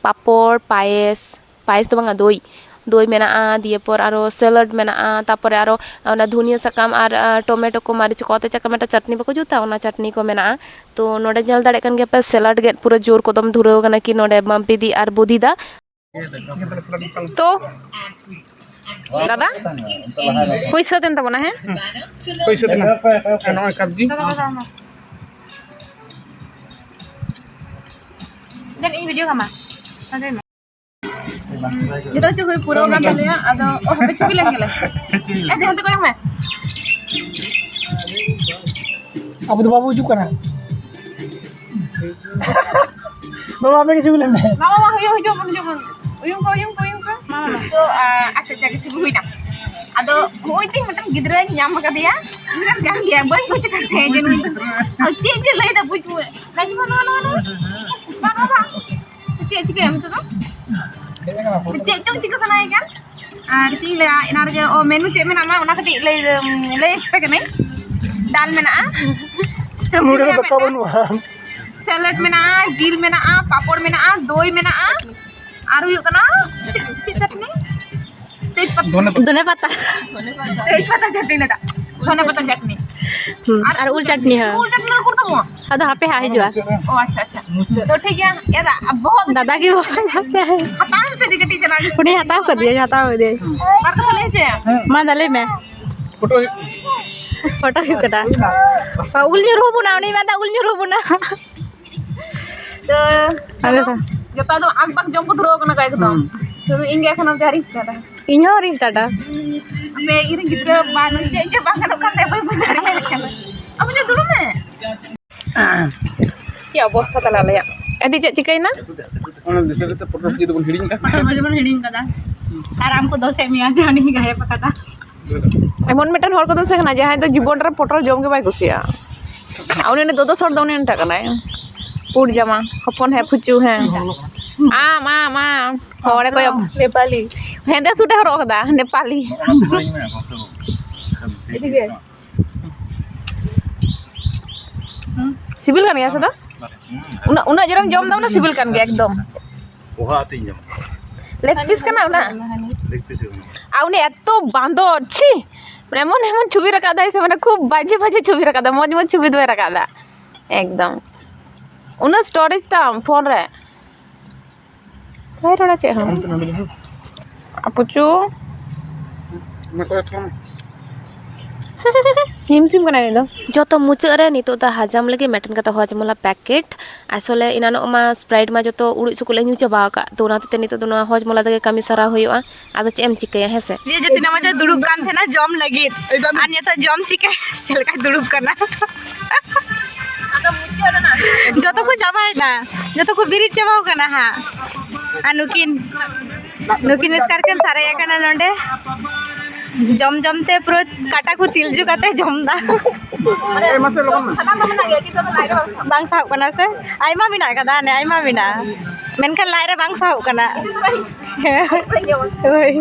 ᱯᱟᱯᱚᱲ, ᱯᱟᱭᱮᱥ, ᱯᱟᱭᱮᱥ ᱫᱚ ᱵᱟᱝᱟ, ᱫᱳᱭ, ᱫᱳᱭ ᱢᱮᱱᱟᱜᱼᱟ, ᱫᱤᱭᱮ ᱯᱚᱨ ᱟᱨᱚ salad ᱢᱮᱱᱟᱜᱼᱟ, ᱛᱟᱯᱚᱨᱮ ᱟᱨᱚ ᱚᱱᱟ ᱫᱷᱩᱱᱤᱭᱟᱹ ᱥᱟᱠᱟᱢ ᱟᱨ, ᱟᱨ ᱴᱚᱢᱮᱴᱳ ᱠᱚ, ᱢᱟᱹᱨᱤᱪ ᱠᱚ ᱟᱛᱮ ᱪᱟᱠᱟ ᱢᱮᱴᱟ ᱪᱟᱴᱱᱤ ᱵᱟᱠᱚ ᱡᱩᱛᱟ, ᱚᱱᱟ ᱪᱟᱴᱱᱤ ᱠᱚ ᱢᱮᱱᱟᱜᱼᱟ᱾ ᱛᱚ ᱱᱚᱰᱮ ᱧᱮᱞ ᱫᱟᱲᱮᱭᱟᱜ ᱠᱟᱱ ᱜᱮᱭᱟ ᱯᱮ, salad ᱜᱮᱫ ᱯᱩᱨᱟᱹ ᱡᱳᱨ ᱠᱚᱫᱚᱢ ᱫᱷᱩᱨᱟᱹᱣ ᱠᱟᱱᱟ ᱠᱤ ᱱᱚᱰᱮ ᱢᱟᱢᱯᱤ ᱫᱤ ᱟᱨ ᱵᱩᱫᱤ ᱫᱟ᱾ ᱛᱚ ᱫᱟᱫᱟ, ᱦᱩᱭ ᱥᱟᱹᱛ ᱮᱱ ᱛᱟᱵᱚᱱᱟ, ᱦᱮᱸ? ᱦᱩᱭ ᱥᱟᱹᱛ ᱮᱱᱟ᱾ ᱱᱚᱜᱼᱚᱭ ᱠᱟᱵᱽᱡᱤ᱾ ᱡᱟᱹᱱᱤᱡ ᱤᱧ video ᱠᱟᱢᱟ᱾ ᱱᱚᱰᱮ ᱢᱮ᱾ ᱡᱚᱛᱚ ᱠᱤᱪᱷᱩ ᱦᱩᱭ ᱯᱩᱨᱟᱹᱣ ᱠᱟᱱ ᱛᱟᱞᱮᱭᱟ᱾ ᱟᱫᱚ, ᱚ, ᱦᱟᱯᱮ ᱪᱷᱩᱵᱤ ᱞᱮᱱ ᱜᱮᱞᱮ᱾ ᱮ, ᱫᱮ, ᱚᱱᱛᱮ ᱠᱚᱭᱚᱜ ᱢᱮ᱾ ᱟᱵᱚ ᱫᱚ ᱵᱟᱵᱚ ᱦᱤᱡᱩᱜ ᱠᱟᱱᱟ᱾ ᱵᱟᱵᱟ, ᱟᱯᱮ ᱜᱮ ᱪᱷᱩᱵᱤ ᱞᱮᱱ ᱢᱮ᱾ ᱢᱟ, ᱢᱟ, ᱢᱟ, ᱦᱩᱭᱩᱜ, ᱦᱤᱡᱩᱜ ᱵᱚᱱ, ᱦᱤᱡᱩᱜ ᱵᱚᱱ᱾ ᱩᱭᱩᱝ ᱠᱚ, ᱩᱭᱩᱝ ᱠᱚ, ᱩᱭᱩᱝ ᱠᱚ᱾ ᱢᱟ, ᱢᱟ, ᱢᱟ᱾ ᱛᱚ, ᱟ, ᱟᱪᱪᱷᱟ, ᱟᱪᱪᱷᱟ, ᱪᱷᱩᱵᱤ ᱦᱩᱭᱱᱟ᱾ ᱟᱫᱚ, ᱦᱚᱸᱜᱼᱚᱭ ᱛᱤᱧ ᱢᱤᱫᱴᱟᱝ ᱜᱤᱫᱽᱨᱟᱹᱧ ᱧᱟᱢ ᱟᱠᱟᱫᱮᱭᱟ᱾ ᱤᱧ ᱨᱮᱱ ᱠᱟᱱ ᱜᱮᱭᱟ, ᱵᱟᱹᱧ ᱵᱩᱡᱽ ᱟᱠᱟᱫ ᱛᱟᱦᱮᱸ ᱡᱮ ᱱᱩᱭ ᱫᱚ᱾ ᱟᱨ ᱪᱮᱫ ᱡᱮ ᱞᱟᱹᱭ ᱫᱟ, ᱵᱩᱡᱽ ᱢᱮ᱾ ᱱᱚᱣᱟ, ᱱᱚᱣᱟ, ᱱᱚᱣᱟ, ᱱᱚᱣᱟ᱾ ᱵᱟᱝ, ᱵᱟᱝ, ᱵᱟᱝ᱾ ᱪᱮᱫ ᱪᱤᱠᱟᱹᱭᱟ ᱱᱤᱛᱚᱜ ᱫᱚ? ᱪᱮᱫ ᱪᱚᱝ ᱪᱤᱠᱟᱹ ᱥᱟᱱᱟᱭᱮ ᱠᱟᱱ? ᱟᱨ ᱪᱮᱫ ᱤᱧ ᱞᱟᱹᱭᱟ, ᱮᱱᱟ ᱨᱮᱜᱮ, ᱚ, menu ᱪᱮᱫ ᱢᱮᱱᱟᱜᱼᱟ, ᱚᱱᱟ ᱠᱟᱹᱴᱤᱡ ᱞᱟᱹᱭ, ᱞᱟᱹᱭ ᱟᱯᱮ ᱠᱟᱹᱱᱟᱹᱧ᱾ ᱰᱟᱞ ᱢᱮᱱᱟᱜᱼᱟ, ᱥᱚᱵᱽᱡᱤ ᱱᱚᱰᱮ ᱫᱚ ᱢᱮᱱᱟᱜᱼᱟ ᱫᱟᱠᱟ ᱢᱤᱫᱴᱟᱝ, ᱵᱟᱹᱱᱩᱜᱼᱟ᱾ salad ᱢᱮᱱᱟᱜᱼᱟ, ᱡᱤᱞ ᱢᱮᱱᱟᱜᱼᱟ, ᱯᱟᱯᱚᱲ ᱢᱮᱱᱟᱜᱼᱟ, ᱫᱳᱭ ᱢᱮᱱᱟᱜᱼᱟ, ᱟᱨ ᱦᱩᱭᱩᱜ ᱠᱟᱱᱟ ᱪᱮᱫ, ᱪᱮᱫ ᱪᱟᱴᱱᱤ? ᱛᱮᱡᱽ ᱯᱟᱛᱟ᱾ ᱫᱷᱚᱱᱮ ᱯᱟᱛᱟ᱾ ᱫᱷᱚᱱᱮ ᱯᱟᱛᱟ᱾ ᱛᱮᱡᱽ ᱯᱟᱛᱟ ᱪᱟᱴᱱᱤ ᱱᱚᱰᱮ᱾ ᱫᱷᱚᱱᱮ ᱯᱟᱛᱟ ᱪᱟᱴᱱᱤ᱾ ᱦᱩᱸ, ᱟᱨ ᱟᱨ ᱩᱞ ᱪᱟᱴᱱᱤ ᱦᱚᱸ᱾ ᱩᱞ ᱪᱟᱴᱱᱤ ᱫᱚ ᱩᱠᱩᱨ ᱛᱟᱵᱚᱱ? ᱟᱫᱚ ᱦᱟᱯᱮ ᱦᱟᱸᱜ ᱦᱤᱡᱩᱜᱼᱟ᱾ ᱚ, ᱟᱪᱪᱷᱟ, ᱟᱪᱪᱷᱟ᱾ ᱛᱚ, ᱴᱷᱤᱠ ᱜᱮᱭᱟ᱾ ᱮᱫᱟ, ᱵᱚᱦᱚᱜ ᱫᱟᱫᱟ ᱜᱮ ᱵᱚᱦᱚᱜ ᱦᱟᱛᱟᱣ ᱢᱮᱥᱮ ᱫᱤ ᱠᱟᱹᱴᱤᱡ ᱪᱟᱞᱟᱜ ᱜᱮ᱾ ᱩᱱᱤ ᱦᱟᱛᱟᱣ ᱠᱟᱫᱮᱭᱟᱭ, ᱦᱟᱛᱟᱣ ᱠᱟᱫᱮᱭᱟᱭ᱾ ᱵᱟᱨ ᱠᱟᱛᱷᱟ ᱞᱟᱹᱭ ᱦᱚᱪᱚᱭᱟ᱾ ᱢᱟ ᱫᱟ, ᱞᱟᱹᱭ ᱢᱮ᱾ ᱯᱷᱳᱴᱳ ᱦᱩᱭᱩᱜ ᱯᱷᱳᱴᱳ ᱦᱩᱭᱩᱜ ᱠᱟᱱᱟ᱾ ᱩᱞ ᱧᱩᱨᱩ ᱵᱚᱱᱟ, ᱩᱱᱤ ᱢᱮᱱᱫᱟ ᱩᱞ ᱧᱩᱨᱩ ᱵᱚᱱᱟ᱾ ᱛᱚ, ᱟᱞᱮ ᱫᱚ ᱡᱚᱛᱚ ᱫᱚ ᱟᱠ ᱵᱟᱠ ᱡᱚᱢ ᱠᱚ ᱫᱷᱩᱨᱟᱹᱣ ᱠᱟᱱᱟ ᱠᱚ ᱮᱠᱫᱚᱢ᱾ ᱦᱩᱸ᱾ ᱥᱩᱫᱷᱩ ᱤᱧ ᱜᱮ ᱮᱠᱷᱚᱱ ᱚᱵᱫᱤ ᱟᱹᱣᱨᱤᱧ ᱥᱴᱟᱨᱴᱟ᱾ ᱤᱧ ᱦᱚᱸ ᱟᱹᱣᱨᱤᱧ ᱥᱴᱟᱨᱴᱟ᱾ ᱟᱯᱮ ᱤᱧ ᱨᱮᱱ ᱜᱤᱫᱽᱨᱟᱹ ᱵᱟᱝ, ᱪᱮᱫ ᱪᱮᱫ ᱵᱟᱝ ᱜᱟᱱᱚᱜ ᱠᱟᱱ ᱛᱟᱭᱟ, ᱵᱟᱹᱧ ᱵᱩᱡᱽ ᱫᱟᱲᱮᱭᱟᱜ ᱠᱟᱱᱟ᱾ ᱟᱢ ᱫᱚ ᱫᱩᱲᱩᱵ ᱢᱮ᱾ ᱪᱮᱫ ᱚᱵᱚᱥᱛᱷᱟ ᱛᱟᱞᱮ ᱟᱞᱮᱭᱟᱜ? ᱟᱹᱰᱤ ᱪᱮᱫ ᱪᱤᱠᱟᱹᱭᱮᱱᱟ? ᱚᱱᱟ ᱫᱤᱥᱟᱹ ᱠᱟᱛᱮ ᱯᱚᱴᱚᱞ ᱪᱮᱫ ᱵᱚᱱ ᱦᱤᱲᱤᱧ ᱠᱟᱜ᱾ ᱯᱚᱴᱚᱞ ᱵᱷᱟᱡᱟ ᱵᱚᱱ ᱦᱤᱲᱤᱧ ᱠᱟᱫᱟ᱾ ᱟᱨ ᱟᱢ ᱠᱚ ᱫᱳᱥᱮᱫ ᱢᱮᱭᱟ ᱡᱮ ᱩᱱᱤ ᱜᱟᱭᱮᱵ ᱟᱠᱟᱫᱟ᱾ ᱮᱢᱚᱱ ᱢᱤᱫᱴᱮᱱ ᱦᱚᱲ ᱠᱚ ᱫᱳᱥᱮ ᱠᱟᱱᱟ, ᱡᱟᱦᱟᱸᱭ ᱫᱚ ᱡᱤᱵᱚᱱ ᱨᱮ ᱯᱚᱴᱚᱞ ᱡᱚᱢ ᱜᱮ ᱵᱟᱭ ᱠᱩᱥᱤᱭᱟᱜᱼᱟ᱾ ᱟᱨ ᱩᱱᱤ, ᱩᱱᱤ ᱫᱚᱫᱚᱥ ᱦᱚᱲ ᱫᱚ ᱩᱱᱤ ᱴᱟᱜ ᱠᱟᱱᱟᱭ, ᱯᱩᱲ ᱡᱟᱢᱟ ᱦᱚᱯᱚᱱ, ᱦᱮᱸ ᱯᱷᱩᱪᱩ, ᱦᱮᱸ᱾ ᱟᱢ, ᱟᱢ, ᱟᱢ, ᱦᱚᱲᱮ ᱠᱚᱭᱚᱜ, ᱱᱮᱯᱟᱞᱤ᱾ ᱦᱮᱸᱫᱮ ᱥᱩᱴ ᱮ ᱦᱚᱨᱚᱜ ᱠᱟᱫᱟ, ᱱᱮᱯᱟᱞᱤ᱾ ᱥᱤᱵᱤᱞ ᱠᱟᱱ ᱜᱮᱭᱟ ᱥᱮ ᱫᱚ? ᱩᱱᱟᱹᱜ, ᱩᱱᱟᱹᱜ ᱡᱳᱨᱮᱢ ᱡᱚᱢ ᱫᱟ, ᱩᱱᱟᱹᱜ ᱥᱤᱵᱤᱞ ᱠᱟᱱ ᱜᱮᱭᱟ ᱮᱠᱫᱚᱢ᱾ ᱯᱚᱦᱟ ᱟᱛᱤᱧ ᱡᱚᱢ᱾ ᱞᱮᱜ ᱯᱤᱥ ᱠᱟᱱᱟ ᱩᱱᱟᱹᱜ᱾ ᱞᱮᱜ ᱯᱤᱥ ᱠᱟᱱᱟ᱾ ᱟᱨ ᱩᱱᱤ ᱮᱛᱚ ᱵᱟᱸᱫᱚᱨ, ᱪᱷᱤ! ᱮᱢᱚᱱ ᱮᱢᱚᱱ ᱪᱷᱚᱵᱤ ᱨᱟᱠᱟᱵ ᱫᱟᱭ ᱥᱮ, ᱢᱟᱱᱮ ᱠᱷᱩᱵ ᱵᱟᱡᱮ ᱵᱟᱡᱮ ᱪᱷᱚᱵᱤ ᱨᱟᱠᱟᱵ ᱫᱟ, ᱢᱚᱡᱽ ᱢᱚᱡᱽ ᱪᱷᱚᱵᱤ ᱫᱚ ᱵᱟᱭ ᱨᱟᱠᱟᱵ ᱫᱟ ᱮᱠᱫᱚᱢ᱾ ᱩᱱᱟᱹᱜ ᱥᱴᱳᱨᱮᱡᱽ ᱛᱟᱢ ᱯᱷᱳᱱ ᱨᱮ, ᱵᱟᱭ ᱨᱚᱲᱟ ᱪᱮᱫ ᱦᱚᱸ᱾ ᱟᱯᱩᱪᱩ᱾ ᱦᱤᱢᱥᱤᱢ ᱠᱟᱱᱟᱭ ᱩᱱᱤ ᱫᱚ᱾ ᱡᱚᱛᱚ ᱢᱩᱪᱟᱹᱫ ᱨᱮ ᱱᱤᱛᱚᱜ ᱫᱚ ᱦᱟᱡᱟᱢ ᱞᱟᱹᱜᱤᱫ ᱢᱤᱫᱴᱮᱱ ᱠᱟᱛᱮ ᱦᱚᱡᱢᱚᱞᱟ ᱯᱮᱠᱮᱴ᱾ ᱟᱥᱚᱞᱮ ᱮᱱᱟᱱᱚᱜ ᱢᱟ ᱥᱯᱨᱟᱭᱤᱴ ᱢᱟ ᱡᱚᱛᱚ ᱩᱲᱩᱡ ᱥᱩᱠᱩᱡ ᱞᱮ ᱧᱩ ᱪᱟᱵᱟ ᱟᱠᱟᱫ, ᱛᱚ ᱚᱱᱟ ᱦᱚᱛᱮᱡ ᱛᱮ ᱱᱤᱛᱚᱜ ᱫᱚ ᱱᱚᱣᱟ ᱦᱚᱡᱢᱚᱞᱟ ᱛᱮᱜᱮ ᱠᱟᱹᱢᱤ ᱥᱟᱨᱟᱣ ᱦᱩᱭᱩᱜᱼᱟ᱾ ᱟᱫᱚ ᱪᱮᱫ ᱮᱢ ᱪᱤᱠᱟᱹᱭᱟ, ᱦᱮᱸ ᱥᱮ? ᱱᱤᱭᱟᱹ ᱡᱮ ᱛᱤᱱᱟᱹᱜ ᱢᱚᱡᱽ ᱮ ᱫᱩᱲᱩᱵ ᱠᱟᱱ ᱛᱟᱦᱮᱱᱟ ᱡᱚᱢ ᱞᱟᱹᱜᱤᱫ, ᱟᱨ ᱱᱤᱛᱚᱜ ᱡᱚᱢ ᱪᱤᱠᱟᱹ ᱪᱮᱫ ᱞᱮᱠᱟᱭ ᱫᱩᱲᱩᱵ ᱠᱟᱱᱟ᱾ ᱡᱚᱛᱚ ᱠᱚ ᱪᱟᱵᱟᱭᱮᱱᱟ, ᱡᱚᱛᱚ ᱠᱚ ᱵᱮᱨᱮᱫ ᱪᱟᱵᱟᱣ ᱠᱟᱱᱟ ᱦᱟᱸᱜ᱾ ᱟᱨ ᱱᱩᱠᱤᱱ, ᱱᱩᱠᱤᱱ ᱮᱥᱠᱟᱨ ᱠᱤᱱ ᱥᱟᱨᱮᱡ ᱟᱠᱟᱱᱟ ᱱᱚᱰᱮ᱾ ᱡᱚᱢ ᱡᱚᱢ ᱛᱮ ᱯᱩᱨᱟᱹ ᱠᱟᱴᱟ ᱠᱚ ᱛᱤᱞᱡᱩ ᱠᱟᱛᱮ ᱡᱚᱢ ᱫᱟ᱾ ᱵᱟᱝ ᱥᱟᱦᱚᱵ ᱠᱟᱱᱟ ᱥᱮ? ᱟᱭᱢᱟ ᱢᱮᱱᱟᱜ ᱠᱟᱫᱟ, ᱦᱟᱱᱮ ᱟᱭᱢᱟ ᱢᱮᱱᱟᱜᱼᱟ, ᱢᱮᱱᱠᱷᱟᱱ ᱞᱟᱡ ᱨᱮ ᱵᱟᱝ ᱥᱟᱦᱚᱵ ᱠᱟᱱᱟ᱾ ᱦᱮᱸ, ᱦᱳᱭ᱾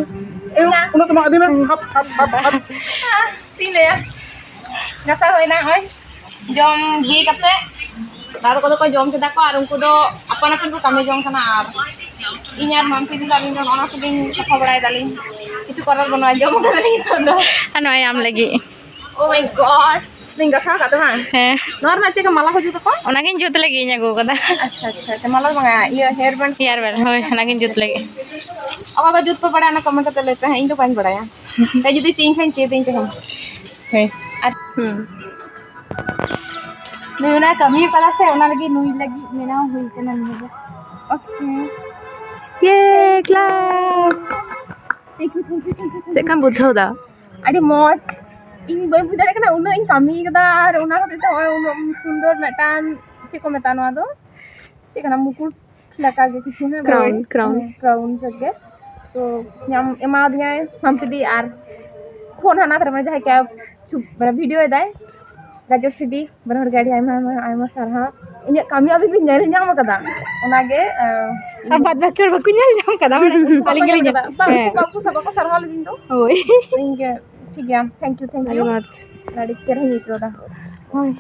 ᱩᱱᱟᱹᱜ ᱫᱚ ᱢᱟ ᱟᱹᱰᱤ ᱢᱮ, ᱦᱟᱯ, ᱦᱟᱯ, ᱦᱟᱯ᱾ ᱪᱮᱫ ᱤᱧ ᱞᱟᱹᱭᱟ, ᱜᱟᱥᱟᱣ ᱦᱩᱭᱱᱟ ᱱᱚᱜᱼᱚᱭ᱾ ᱡᱚᱢ ᱵᱤ ᱠᱟᱛᱮ ᱫᱟᱫᱟ ᱛᱟᱠᱚ ᱫᱚᱠᱚ ᱡᱚᱢ ᱠᱮᱫᱟ ᱠᱚ, ᱟᱨ ᱩᱱᱠᱩ ᱫᱚ ᱟᱯᱟᱱ ᱟᱹᱯᱤᱱ ᱠᱚ ᱠᱟᱹᱢᱤ ᱡᱚᱝ ᱠᱟᱱᱟ, ᱟᱨ ᱤᱧ ᱟᱨ ᱢᱟᱢᱯᱤ ᱫᱚ ᱟᱹᱞᱤᱧ ᱫᱚ ᱱᱚᱜᱼᱚ ᱱᱟ ᱠᱚᱜᱮᱧ ᱥᱟᱯᱷᱟ ᱵᱟᱲᱟᱭ ᱫᱟᱞᱤᱧ᱾ ᱠᱤᱪᱷᱩ ᱠᱚᱨᱟᱨ ᱵᱟᱹᱱᱩᱜᱼᱟ, ᱡᱚᱢ ᱠᱟᱫᱟᱞᱤᱧ ᱱᱤᱛᱚᱜ ᱫᱚ᱾ ᱟᱨ ᱱᱚᱜᱼᱚᱭ ᱟᱢ ᱞᱟᱹᱜᱤᱫ᱾ Oh my God, ᱱᱚᱣᱟᱧ ᱜᱟᱥᱟᱣ ᱠᱟᱫ ᱫᱚ ᱵᱟᱝ? ᱦᱮᱸ᱾ ᱱᱚᱣᱟ ᱨᱮᱱᱟᱜ ᱪᱮᱫ ᱠᱚ ᱢᱟᱞᱟ ᱠᱚ ᱡᱩᱛ ᱟᱠᱚ? ᱚᱱᱟᱜᱤᱧ ᱡᱩᱛ ᱞᱟᱹᱜᱤᱫ ᱤᱧ ᱟᱹᱜᱩ ᱠᱟᱫᱟ᱾ ᱟᱪᱪᱷᱟ, ᱟᱪᱪᱷᱟ, ᱟᱪᱪᱷᱟ, ᱢᱟᱞᱟ ᱫᱚ ᱵᱟᱝᱟ, ᱤᱭᱟᱹ, hair band᱾ Hair band, ᱦᱳᱭ, ᱚᱱᱟᱜᱤᱧ ᱡᱩᱛ ᱞᱟᱹᱜᱤᱫ᱾ ᱚᱠᱟ ᱠᱚ ᱡᱩᱛ ᱯᱮ ᱵᱟᱲᱟᱭᱟ, ᱚᱱᱟ comment ᱠᱟᱛᱮ ᱞᱟᱹᱭ ᱯᱮ ᱦᱟᱸᱜ, ᱤᱧ ᱫᱚ ᱵᱟᱹᱧ ᱵᱟᱲᱟᱭᱟ᱾ ᱛᱟᱭ ᱡᱩᱫᱤ ᱪᱮᱫ ᱤᱧ ᱠᱷᱟᱱ ᱪᱮᱫ ᱤᱧ ᱛᱟᱦᱮᱸᱱ᱾ ᱦᱳᱭ᱾ ᱟᱨ ᱦᱩᱸ᱾ ᱱᱩᱭ ᱚᱱᱟ ᱠᱟᱹᱢᱤ ᱠᱟᱱᱟ ᱥᱮ, ᱚᱱᱟ ᱞᱟᱹᱜᱤᱫ ᱱᱩᱭ ᱞᱟᱹᱜᱤᱫ ᱵᱮᱱᱟᱣ ᱦᱩᱭ ᱠᱟᱱᱟ ᱱᱤᱭᱟᱹ ᱫᱚ᱾ Okay᱾ ᱤᱭᱮ, clap᱾ ᱪᱮᱫ ᱞᱮᱠᱟᱢ ᱵᱩᱡᱷᱟᱹᱣ ᱫᱟ? ᱟᱹᱰᱤ ᱢᱚᱡᱽ᱾ ᱤᱧ ᱵᱟᱹᱧ ᱵᱩᱡᱽ ᱫᱟᱲᱮᱭᱟᱜ ᱠᱟᱱᱟ, ᱩᱱᱟᱹᱜ ᱤᱧ ᱠᱟᱹᱢᱤ ᱠᱟᱫᱟ ᱟᱨ ᱚᱱᱟ ᱦᱚᱛᱮᱡ ᱛᱮ ᱱᱚᱜᱼᱚᱭ ᱩᱱᱟᱹᱜ ᱥᱩᱱᱫᱚᱨ ᱢᱤᱫᱴᱟᱝ, ᱪᱮᱫ ᱠᱚ ᱢᱮᱛᱟᱜᱼᱟ ᱱᱚᱣᱟ ᱫᱚ? ᱪᱮᱫ ᱠᱟᱱᱟ, ᱢᱩᱠᱩᱴ ᱞᱮᱠᱟ ᱜᱮ ᱠᱤᱪᱷᱩ, ᱦᱮᱸ, crown, crown. ᱦᱮᱸ, crown ᱥᱮᱫ ᱜᱮ᱾ ᱛᱚ ᱧᱟᱢ ᱮᱢᱟᱫᱤᱧᱟᱭ ᱢᱟᱢᱯᱤ ᱫᱤ, ᱟᱨ ᱯᱷᱳᱱ ᱦᱟᱱᱟ ᱫᱷᱟᱨᱮ, ᱢᱟᱱᱮ ᱡᱟᱦᱟᱸᱭ ᱠᱮ ᱪᱷᱩᱯ, ᱢᱟᱱᱮ ᱵᱷᱤᱰᱤᱭᱳᱭ ᱫᱟᱭ, ᱜᱟᱡᱚᱨ ᱥᱤᱰᱤ, ᱵᱟᱱᱟ ᱦᱚᱲ ᱜᱮ ᱟᱹᱰᱤ ᱟᱭᱢᱟ, ᱟᱭᱢᱟ, ᱟᱭᱢᱟ ᱥᱟᱨᱦᱟᱣ᱾ ᱤᱧᱟᱹᱜ ᱠᱟᱹᱢᱤ ᱟᱹᱵᱤᱱ ᱵᱤᱱ ᱧᱮᱞ ᱧᱟᱢ ᱠᱟᱫᱟ, ᱚᱱᱟᱜᱮ, ᱟᱨ ᱵᱟᱫ ᱵᱟᱹᱠᱤ ᱦᱚᱲ ᱵᱟᱠᱚ ᱧᱮᱞ ᱧᱟᱢ ᱠᱟᱫᱟ, ᱢᱟᱱᱮ ᱟᱹᱞᱤᱧ ᱜᱮᱞᱤᱧ ᱧᱮᱞ ᱠᱟᱫᱟ᱾ ᱵᱟᱝ, ᱦᱮᱸ᱾ ᱵᱟᱠᱚ, ᱵᱟᱠᱚ ᱥᱟᱨᱦᱟᱣ ᱞᱤᱫᱤᱧ ᱫᱚ᱾ ᱦᱳᱭ᱾ ᱤᱧ ᱜᱮ, ᱴᱷᱤᱠ ᱜᱮᱭᱟ, thank you, thank you᱾ ᱟᱹᱰᱤ ᱢᱚᱡᱽ᱾ ᱟᱹᱰᱤ ᱪᱮᱦᱨᱟᱧ ᱟᱹᱭᱠᱟᱹᱣ ᱫᱟ᱾ ᱦᱳᱭ᱾